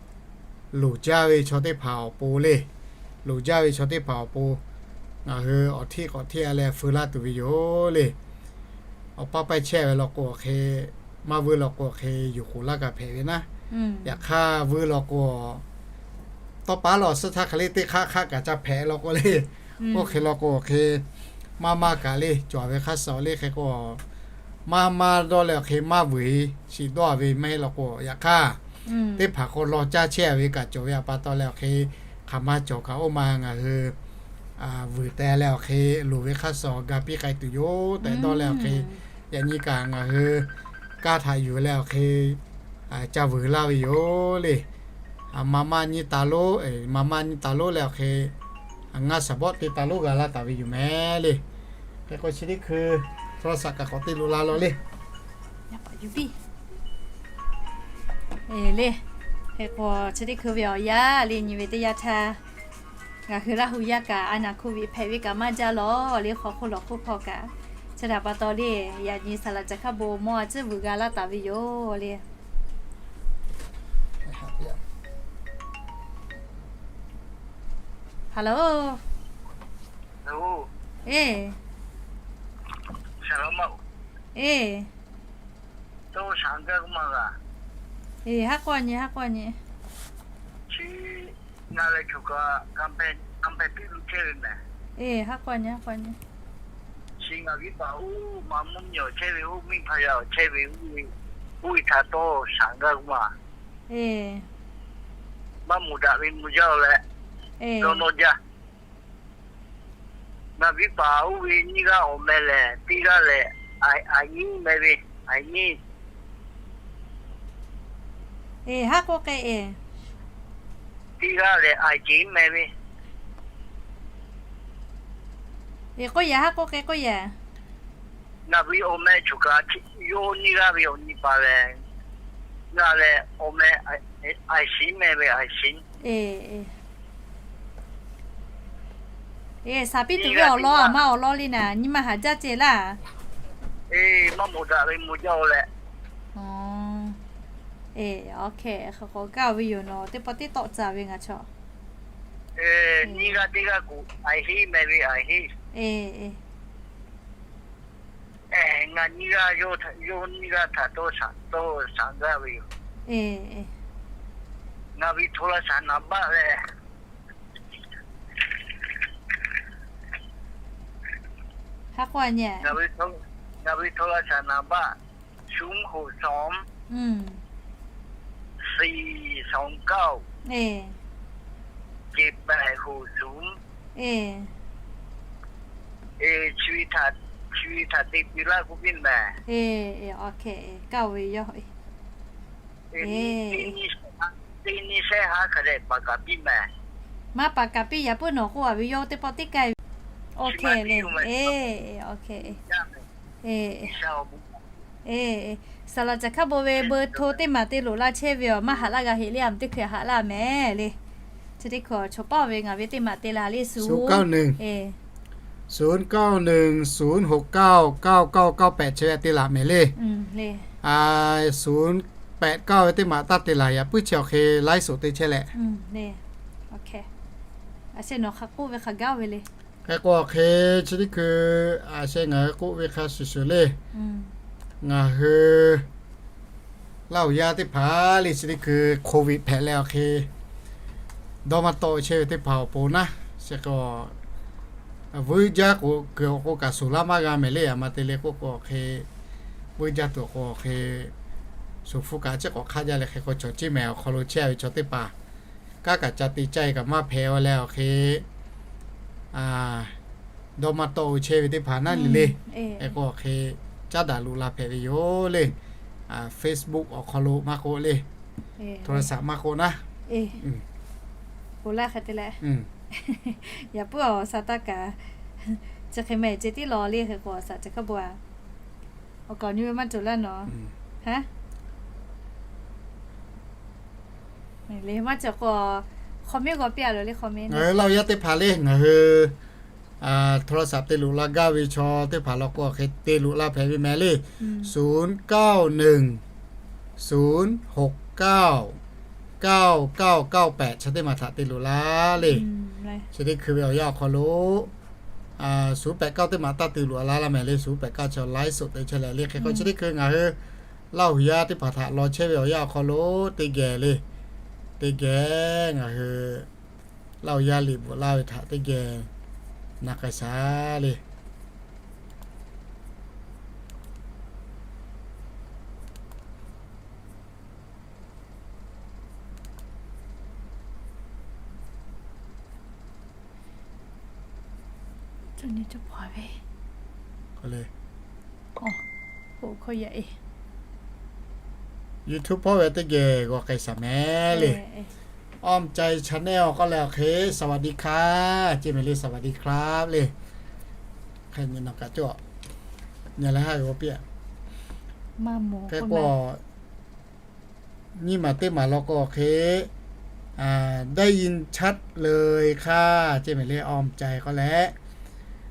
loˍ jaˇ ve chaw teˇ hpaˍ awˬ pon le, loˍ jaˇ ve chaw teˇ hpaˍ awˬ pon ngaˬ hui awˬ htiˆ k'awꞈ htiˆ a leh feu laˇ tuˬ ve yoˬ le. Awˬ paˇ paiˇ chehˇ ve law k'o awˬ hk'e, maˇ vuiˇ law k'o awˬ hk'e yuˬ k'oˍ laˇ kaꞈ hpehꞈ ve naˉ. Yaꞈ hk'aˇ vuiˇ law k'o tawˇ paˉ lawˬ suhˉ htaˇ hk'e le teˇ hk'aˆ hk'aˆ kaꞈ ca hpehꞈ law k'o le, oˇ hk'e law k'o awˬ hk'e maˇ maˇ kaꞈ le cawˬ ve hk'a suh le hk'e k'o maˇ maˇ dawˇ leh awˬ hk'e maˇ vuiˬ shiˍ dawˇ ve maˇ heˆ law k'o, yaꞈ hk'aˇ teˇ hpaˍ k'o law caˇ chehˇ ve kaꞈ cawˬ ve a pa taw leh awˬ hk'e hk'aˬ ma cawˬ kaꞈ oˇ ma ngaˬ hui vuiˬ teh leh awˬ hk'e loˍ ve hk'a suh ga piˇ k'ai tuˬ yoˬ tehꞈ dawˇ leh awˬ hk'e, yaꞈ nyi kaꞈ ngaˬ hui kaˇ htaꞈ yuˬ leh awˬ hk'e ca vuiˬ laˇ ve yoˬ le. Maˇ maˇ nyi ta lonˉ, maˇ maˇ nyi ta lonˉ leh awˬ hk'e ngaˇ shaˍ bawˆ te ta lonˉ g'a laˇ taˍ ve yoˬ mehˍ le. Hk'e k'o chi teˇ hkui โทรศัพท์ kaꞈ k'awꞈ te loꞈ la law le. Le, hk'e k'o chi teˇ hkui ve awˬ yanˇ le nyi ve teˇ yanˇ htaˇ ngaˬ hui Laˇ huˍ yaˇ kaꞈ a naˍ hko viꞈ hpehꞈ ve kaꞈ maˇ jaˇ lawˬ le, hk'aw hk'oˆ lawˬ hk'oˆ hk'aw kaꞈ. Chi htaꞈ pa taw le, yaꞈ nyi saˍ laꞈ ca hkaˇ bon mawˇ a ciˉ vuiˬ g'a laˇ taˍ ve yoˬ le. Hello. Eˬ, eˬ, haˉ k'oˆ a nyi, haˉ k'oˆ a nyi. Eˬ, haˉ k'oˆ a nyi, haˉ k'oˆ a nyi. Chi ngaˬ viˉ paˍ oˇ ma mvuhˇmiˬ awˬ chehˇ ve oˇ miˇ hpaˇ yaˇ awˬ chehˇ ve oˇ ve htaꞈ tawˇ shaˍ gaˇ k'oˆ ma. Maˇ moˍ daꞈ ve mvuh jaˇ-oˬ leh, dawˇ nawˇ jaˇ. Ngaˬ viˉ paˍ oˇ ve nyiˇ g'aˇ awˬ meh lehˬ, teˇ g'aˇ lehˬ, Aiˍ nyiˉ meh ve, Aiˍ nyiˉ. Eˬ, haˉ k'oˆ k'ai eˬ. Teˇ g'aˇ lehˬ, Aiˍ ceˍ meh ve. Eˬ, k'oˆ yaꞈ, haˉ k'oˆ k'ai k'oˆ yaꞈ. Ngaˬ ve awˬ meh choˬ kaꞈ yawˇ nyiˇ g'aˇ ve awˬ nyi paˍ lehˬ, ngaˬ lehˬ awˬ meh Aiˍ shiˍ meh ve, Aiˍ shiˍ. Eˬ, eˬ, shaˍ piˇ tuˬ ve awˬ lawn a ma awˬ lawn le naˍ, nyi ma haˍ jaˇ ceh laˇ. Eˬ, maˇ moˍ daꞈ ve mvuh jaˇ-oˬ leh. Eˬ, awˬ hk'e hk'aˬ k'awꞈ gaˇ-oˬ ve yoˬ nawˬ, teˇ pawˆ teˇ tawˆ ca ve ngaˬ chaw. Eˬ, nyiˇ g'aˇ teˇ g'aˇ kuˬ Aiˍ hiˉ meh ve, Aiˍ hiˉ. Eˬ, eˬ. Ngaˬ nyiˇ g'aˇ yawˇ, yawˇ nyiˇ g'aˇ htaꞈ dawˇ shaˍ, dawˇ shaˍ gaˇ ve yoˬ. Ngaˬ ve โทรศัพท์ naˍ baˆ lehˬ, haˉ k'oˆ a nyi, ngaˬ ve โทรศัพท์ naˍ baˆ ศูนย์หกสอง สี่สองเก้า เจ็ดแปดหกศูนย์ Eˬ, chi ve htaꞈ Eˬ, eˬ, awˬ hk'e, kaˇ ve yoˬ. Eˬ, maˇ paˍ kaˍ piˇ yaꞈ puiˉ nawˬ k'oˆ a ve yoˬ teˇ pawˆ teˇ kaˇ. Awˬ hk'e le. Eˬ, awˬ hk'e. Eˬ, saˍ laꞈ caˬ hkaˇ bon ve เบอร์โทร teˇ maˬ te loꞈ la chehˇ ve awˬ maˇ haꞈ laˇ g'a heꞈ le, a teˇ hkui haꞈ laˇ mehˍ le. Chi teˇ hkui chaw paˇ ve ngaˬ ve teˇ maˬ te la le, ศูนย์เก้าหนึ่ง ศูนย์เก้าหนึ่ง ศูนย์หกเก้า เก้าเก้าเก้าแปด chi ve te laˬ mehˍ le. ศูนย์แปดเก้า ve teˇ maˬ taˇ te laˬ, yaꞈ puiˉ chi awˬ hk'e ไลฟ์สด te chehˇ leh. Hk'e k'o awˬ hk'e chi teˇ hkui a sheh ngaˬ hui k'oˆ ve hk'a shuˍ shuˍ le. Ngaˬ hui Laˇ huˍ yaˇ teˇ hpaˍ le chi teˇ hkui โควิด hpehꞈ leh awˬ hk'e dawˇ maˇ tawˆ chehˇ ve teˇ hpaˍ awˬ pon naˉ, chi k'o vuiˇ jaˇ k'o kuiˬ awˬ k'o kaꞈ shuˍ laˇ maˇ g'a mehˍ le. A ma te le k'oˆ k'o awˬ hk'e vuiˇ jaˇ tuˬ awˬ k'o awˬ hk'e shuˍ hpu kaꞈ chi k'awꞈ hk'aˆ jaˇ leh hk'e k'o chaw ceˇ mehˍ awˬ hk'aw lo chehˇ ve chaw teˇ hpaˍ kanˉ kaꞈ ca te caˇ e kaꞈ maˇ hpehꞈ a leh awˬ hk'e dawˇ maˇ tawˆ o chehˇ ve teˇ hpaˍ naˉ le le. Hk'e k'o awˬ hk'e caˉ daꞈ loꞈ la hpehꞈ ve yoˬ le. Facebook awˬ hk'aw lo maˇ k'oˆ le, โทรศัพท์ maˇ k'oˆ naˉ. Yaꞈ puiˉ awˬ sa taˇ kaꞈ chi hk'e mehˍ ceh tiˉ law le, hk'e k'o awˬ sa ceh hkaˇ bon a. Awˬ kaˍ awˬ nyi ve maˇ cawˬ laˇ nawˬ. Maˇ cawˬ k'o, comment g'aw piˇ a lo le, comment. Ngaˬ hui Laˇ huˍ yaˇ teˇ hpaˍ le ngaˬ hui โทรศัพท์ te loꞈ la gaˇ ve chaw teˇ hpaˍ law k'o awˬ hk'e te loꞈ la hpehꞈ ve mehˍ le. ศูนย์เก้าหนึ่ง ศูนย์หกเก้า เก้าเก้าเก้าแปด chi teˇ maˬ htaꞈ te loꞈ la le. Chi teˇ hkui ve awˬ yanˇ awˬ hk'aw lo ศูนย์แปดเก้า teˇ maˬ taˇ te loꞈ la laˇ mehˍ le. ศูนย์แปดเก้า chi ไลฟ์สด te chehˇ leh le. Hk'e k'o chi teˇ hkui ngaˬ hui Laˇ huˍ yaˇ teˇ hpaˍ htaꞈ law chehˇ ve awˬ yanˇ awˬ hk'aw lo teˇ geh le, teˇ geh ngaˬ hui Laˇ huˍ yaˇ liꞈ bvuhꞈ laˇ ve htaꞈ teˇ geh na k'ai shaˍ le. YouTube hpawˇ ve teˇ geh g'aw k'ai shaˍ mehˍ le. Awˬ mehˍ cai channel k'oˆ leh awˬ hk'e สวัสดีค่ะ ceˇ mehˍ le, สวัสดีครับ le. Hk'e nyi nawˬ kaꞈ cawˬ nyi leh haˉ g'aw piˇ a. Hk'e k'o nyiˇ maˬ teˇ maˬ law k'o awˬ hk'e ได้ยินชัดเลยค่ะ ceˇ mehˍ le, awˬ mehˍ cai k'oˆ leh.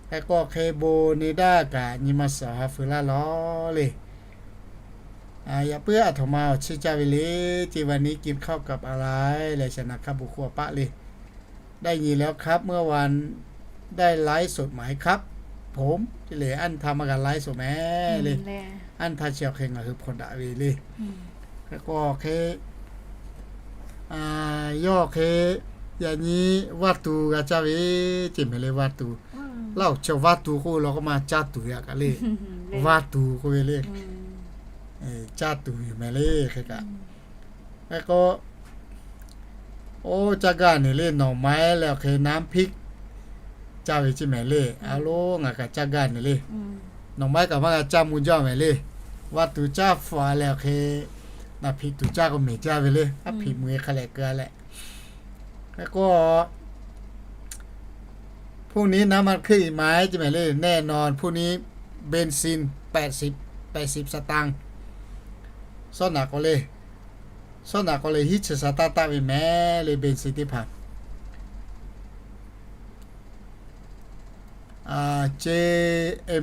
Hk'e k'o awˬ hk'e bon ne daˇ kaꞈ nyi ma suhˍ ha feu laˇ lawˬ le. Yaꞈ puiˉ a htoꞈ ma awˬ chiˇ caˇ ve le, ceˇ วันนี้กินข้าวกับอะไร leh shaˍ naˍ hkaˇ bon hk'oˆ a paˆ le. ได้ยินแล้วครับ เมื่อวานได้ไลฟ์สดไหมครับ ผม ceˇ le, anˇ htaˇ maˇ g'a ไลฟ์สด mehˍ le. Anˇ htaˇ chi awˬ hk'e ngaˬ hui hpawnˬ daꞈ ve le. Hk'e k'o awˬ hk'e yawˇ hk'e yaꞈ nyi vaˇ tuˬ g'a caˇ ve ceˇ mehˍ le, vaˇ tuˬ. Laˇ huˍ chi vaˇ tuˬ k'oˆ law k'o maˇ caˇ tuˬ yaꞈ kaꞈ le. Vaˇ tuˬ k'oˆ ve le. Caˇ tuˬ yoˬ mehˍ le hk'e kaꞈ. Hk'e k'o, oˇ caˇ gaˇ ne le, หน่อไม้ leh awˬ hk'e น้ำพริก caˇ ve ceˇ mehˍ le. A lo ngaˬ kaꞈ caˇ gaˇ ne le. หน่อไม้ kaꞈ maˇ g'a caˇ mvuh jaˇ mehˍ le. Vaˇ tuˬ caˇ hpfuhˆ a leh awˬ hk'e น้ำพริก tuˬ caˇ k'o mehˍ jaˇ ve le. Aˉ hpiꞈ mvuh e hk'a leh keu a leh. Hk'e k'o พรุ่งนี้น้ำมันขึ้นอีกไหม ceˇ mehˍ le. แน่นอนพรุ่งนี้เบนซิน แปดสิบ แปดสิบสตางค์ Sawˉ naꞈ k'o le, sawˉ naꞈ k'o le hiˉ chi sha taˇ taˆ ve mehˍ le, pen si teˇ hpaˍ. Ceˇ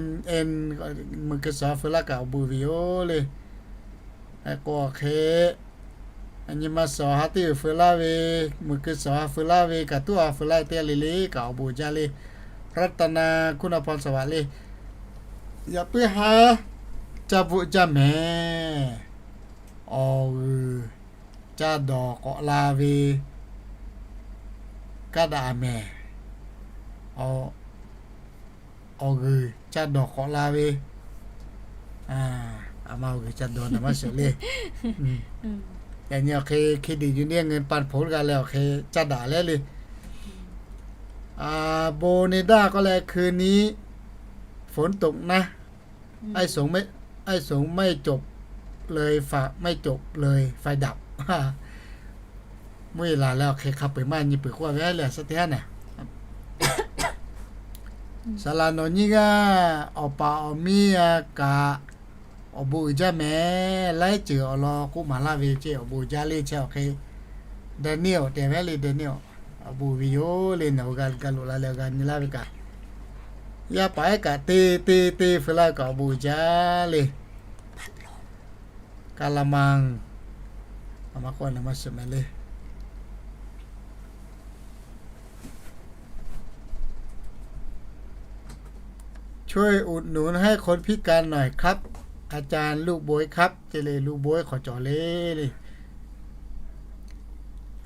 mvuhˇ keu shawˍ ha feu laˇ kaꞈ awˬ bon ve yoˬ le. Hk'e k'o awˬ hk'e nyi ma shawˍ ha teˇ uiˍ feu laˇ ve, mvuhˇ keu shawˍ ha feu laˇ ve kaꞈ, tuˉ ha feu laˇ ve teˇ g'aˇ le le kaꞈ awˬ bon jaˇ le. รัตนา คุณพรสวัสดิ์ le. Yaꞈ puiˉ haˉ caˇ bvuhˆ jaˇ mehˍ. Awˬ g'uiˬ caˇ dawˬ k'awꞈ la ve kaˇ daꞈ mehˍ. Awˬ g'uiˬ caˇ dawˬ k'awꞈ la ve, a ma awˬ g'uiˬ caˇ dawˬ naˍ maˇ sheuˍ le. Yaꞈ nyi awˬ hk'e เครดิตยูเนี่ยน เงินปันผล g'a leh awˬ hk'e caˇ daꞈ leh le. Bon ne daˇ k'oˆ leh คืนนี้ ไฟ ไอ้สงไม่จบเลย ไฟดับ Mvuhˇ yeˬ laˬ leh awˬ hk'e hk'a peu-eˬ maˇ nyi peuˬ k'oˆ ve le, a shaꞈ teˇ haˉ naˍ. Saˍ laˍ nawˬ nyiˇ g'aˇ awˬ paˍ awˬ miˇ a kaꞈ awˬ bon uiˍ jaˇ mehˍ. Laiˉ ceuˬ awˬ lawn k'oˆ maˍ laˇ ve ceˇ, awˬ bon uiˍ jaˇ le. Chi awˬ hk'e Daniel tehꞈ ve le, Daniel, awˬ bon uiˍ ve yoˬ le. Nawˬ hui g'a loꞈ la leh g'a nyi laˇ ve kaꞈ, yaˇ paˍ ehˉ kaꞈ te te te feu laˇ kaꞈ awˬ bon uiˍ jaˇ le. Kaˍlaˍmaˍ, a ma k'oˆ na maˇ shiˍ mehˍ le. ช่วยอุดหนุนให้คนพิการหน่อยครับ อาจารย์ ลูกบ๊วยครับ ceˇ le, ลูกบ๊วย k'awꞈ cawˬ le le.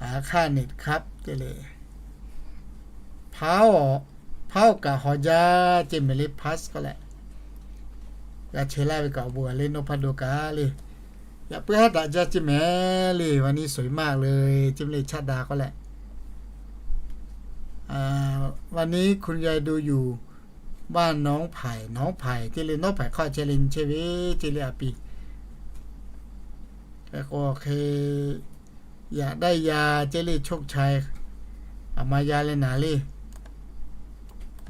อาคาเน็ตครับ ceˇ le. Paˉ-oˬ, paˉ-oˬ kaꞈ haw jaˇ ceˇ mehˍ le, paˉ k'oˆ leh g'a chehˇ laˇ ve kaꞈ awˬ bon a le, nawˬ hpaˇ do kaꞈ le. Yaꞈ puiˉ haˉ daꞈ jaˇ ceˇ mehˍ le, วันนี้สวยมากเลย ceˇ mehˍ le, chaˆ da k'oˆ leh, วันนี้คุณยายดูอยู่บ้านหนองไผ่ หนองไผ่ ceˇ le, nawˉ hpaiˍ hk'aˆ chehˇ le, nyi chehˇ ve ceˇ le, a piˍ. Hk'e k'o hk'e, yaꞈ daˇ yaˇ ceˇ le, โชคชัย, a ma yaˇ leh naˍ le.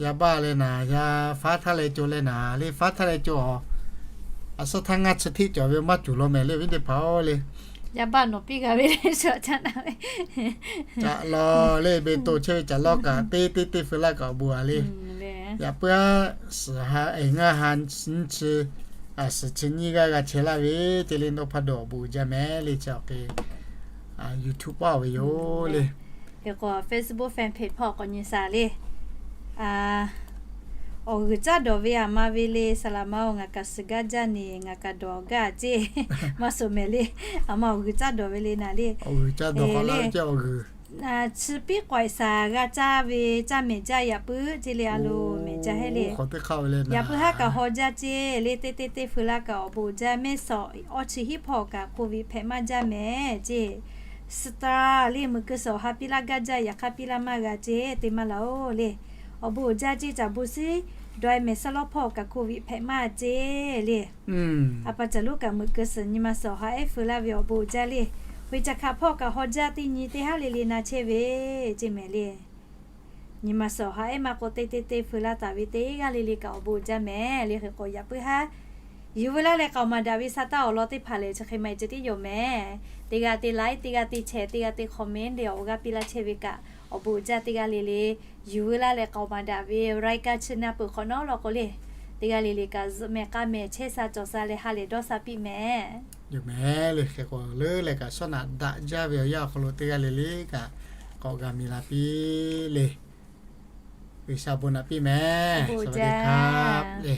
Yaˇ baˆ leh naˍ, yaˇ faˉ htaˇ leh co leh naˍ le, faˉ htaˇ leh co a, a shaˉ htaˇ ngaˇ chi hteˆ cawˬ ve maˇ cuˬ law mehˍ le, viˉ teˇ hpaˍ-oˬ le. Yaˇ baˆ nawˬ piˇ g'a ve le, shu a caˇ na ve. Caꞈ law le, beˬ to chehˇ ve caꞈ law kaꞈ, teˇ teˇ teˇ feu laˇ kaꞈ awˬ bon a le. Yaꞈ puiˉ haˉ suhˍ ha eˬ ngaˇ ha nyiˇ chi, a suhˍ chi nyiˇ g'aˇ g'a chehˇ laˇ ve ceˇ le, nawˬ hpaˇ do awˬ bon uiˍ jaˇ mehˍ le, chi awˬ hk'e YouTube paˇ-oˬ ve yoˬ le. Hk'e k'o Facebook fan page hpawˇ k'awꞈ nyi shaˍ le. Awˬ g'uiˬ caˇ dawˬ ve a ma ve le, saˍ laˍ ma-oˬ, ngaˬ kaꞈ suhˍ gaˇ jaˇ neˬ, ngaˬ kaꞈ dawˬ gaˇ ceˇ, maˇ suhˍ mehˍ le. A ma awˬ g'uiˬ caˇ dawˬ ve le naˍ le. Chi piˉ k'awehꞈ shaˍ g'a caˇ ve caˇ mehˍ jaˇ yaꞈ puiˉ ceˇ le, a lo mehˍ jaˇ heˆ le. Yaꞈ puiˉ haˉ kaꞈ haw jaˇ ceˇ le, teˇ teˇ teˇ feu laˇ kaꞈ awˬ bon uiˍ jaˇ. Mehˇ shawˍ awˇ chi hiˉ hpawˇ kaꞈ โควิด hpehꞈ maˇ jaˇ mehˍ ceˇ. Suhˍ taˍ le, meuꞈ keu suhˍ awˬ ha piˇ laˇ gaˇ jaˇ, yaꞈ hk'aˇ piˇ laˇ maˇ g'a ceˇ, te maˇ laˬ-oˬ le. Awˬ bon uiˍ jaˇ ceˇ, caˍ bon suhˉ daweh mehˍ saˉ lawˉ hpawˇ kaꞈ โควิด hpehꞈ maˇ ceˇ le. A pa caˬ lonˉ kaꞈ meuꞈ keu suhˍ nyi ma suhˍ awˬ ha ehˉ feu laˇ ve awˬ bon uiˍ jaˇ le. Hoꞈ caˬ hkaꞈ hpawˇ kaꞈ haw jaˇ, teˇ nyi teˇ haˉ le le na chehˇ ve ceˇ mehˍ le. Nyi ma suhˍ awˬ ha ehˉ maˇ k'o, teˇ teˇ teˇ feu laˇ taˍ ve teˇ g'aˇ le le kaꞈ awˬ bon uiˍ jaˇ mehˍ le. Hk'e k'o yaꞈ puiˉ haˉ yuˬ veu laˇ leh k'aoˍ maˍ daꞈ ve sa taˇ awˬ lawn teˇ hpaˍ lehˬ, chi hk'e ma i ceh tiˉ yoˬ mehˍ. Teˇ g'aˇ te like, teˇ g'aˇ te share, teˇ g'aˇ te comment le, awˬ g'aˇ piˇ laˇ chehˇ ve kaꞈ awˬ bon uiˍ jaˇ. Teˇ g'aˇ le le yuˬ veu laˇ leh k'aoˍ maˍ daꞈ ve รายการ chi na peuˬ hk'awꞈ nawˉ law k'o le, teˇ g'aˇ le le kaꞈ zuhꞈ mehˍ k'a mehˍ chehˇ sha cawˬ sha leh ha lehˬ dawˇ sha piˇ mehˍ. Yoˬ mehˍ le. Hk'e k'o leuˉ leh kaꞈ shawˉ naꞈ daꞈ jaˇ ve awˬ yanˇ awˬ hk'aw lo teˇ g'aˇ le le kaꞈ k'awꞈ g'a mi la piˇ le. G'uiˬsha bon naꞈ piˇ mehˍ. Sawˍ ve teˇ hk'aˇ le.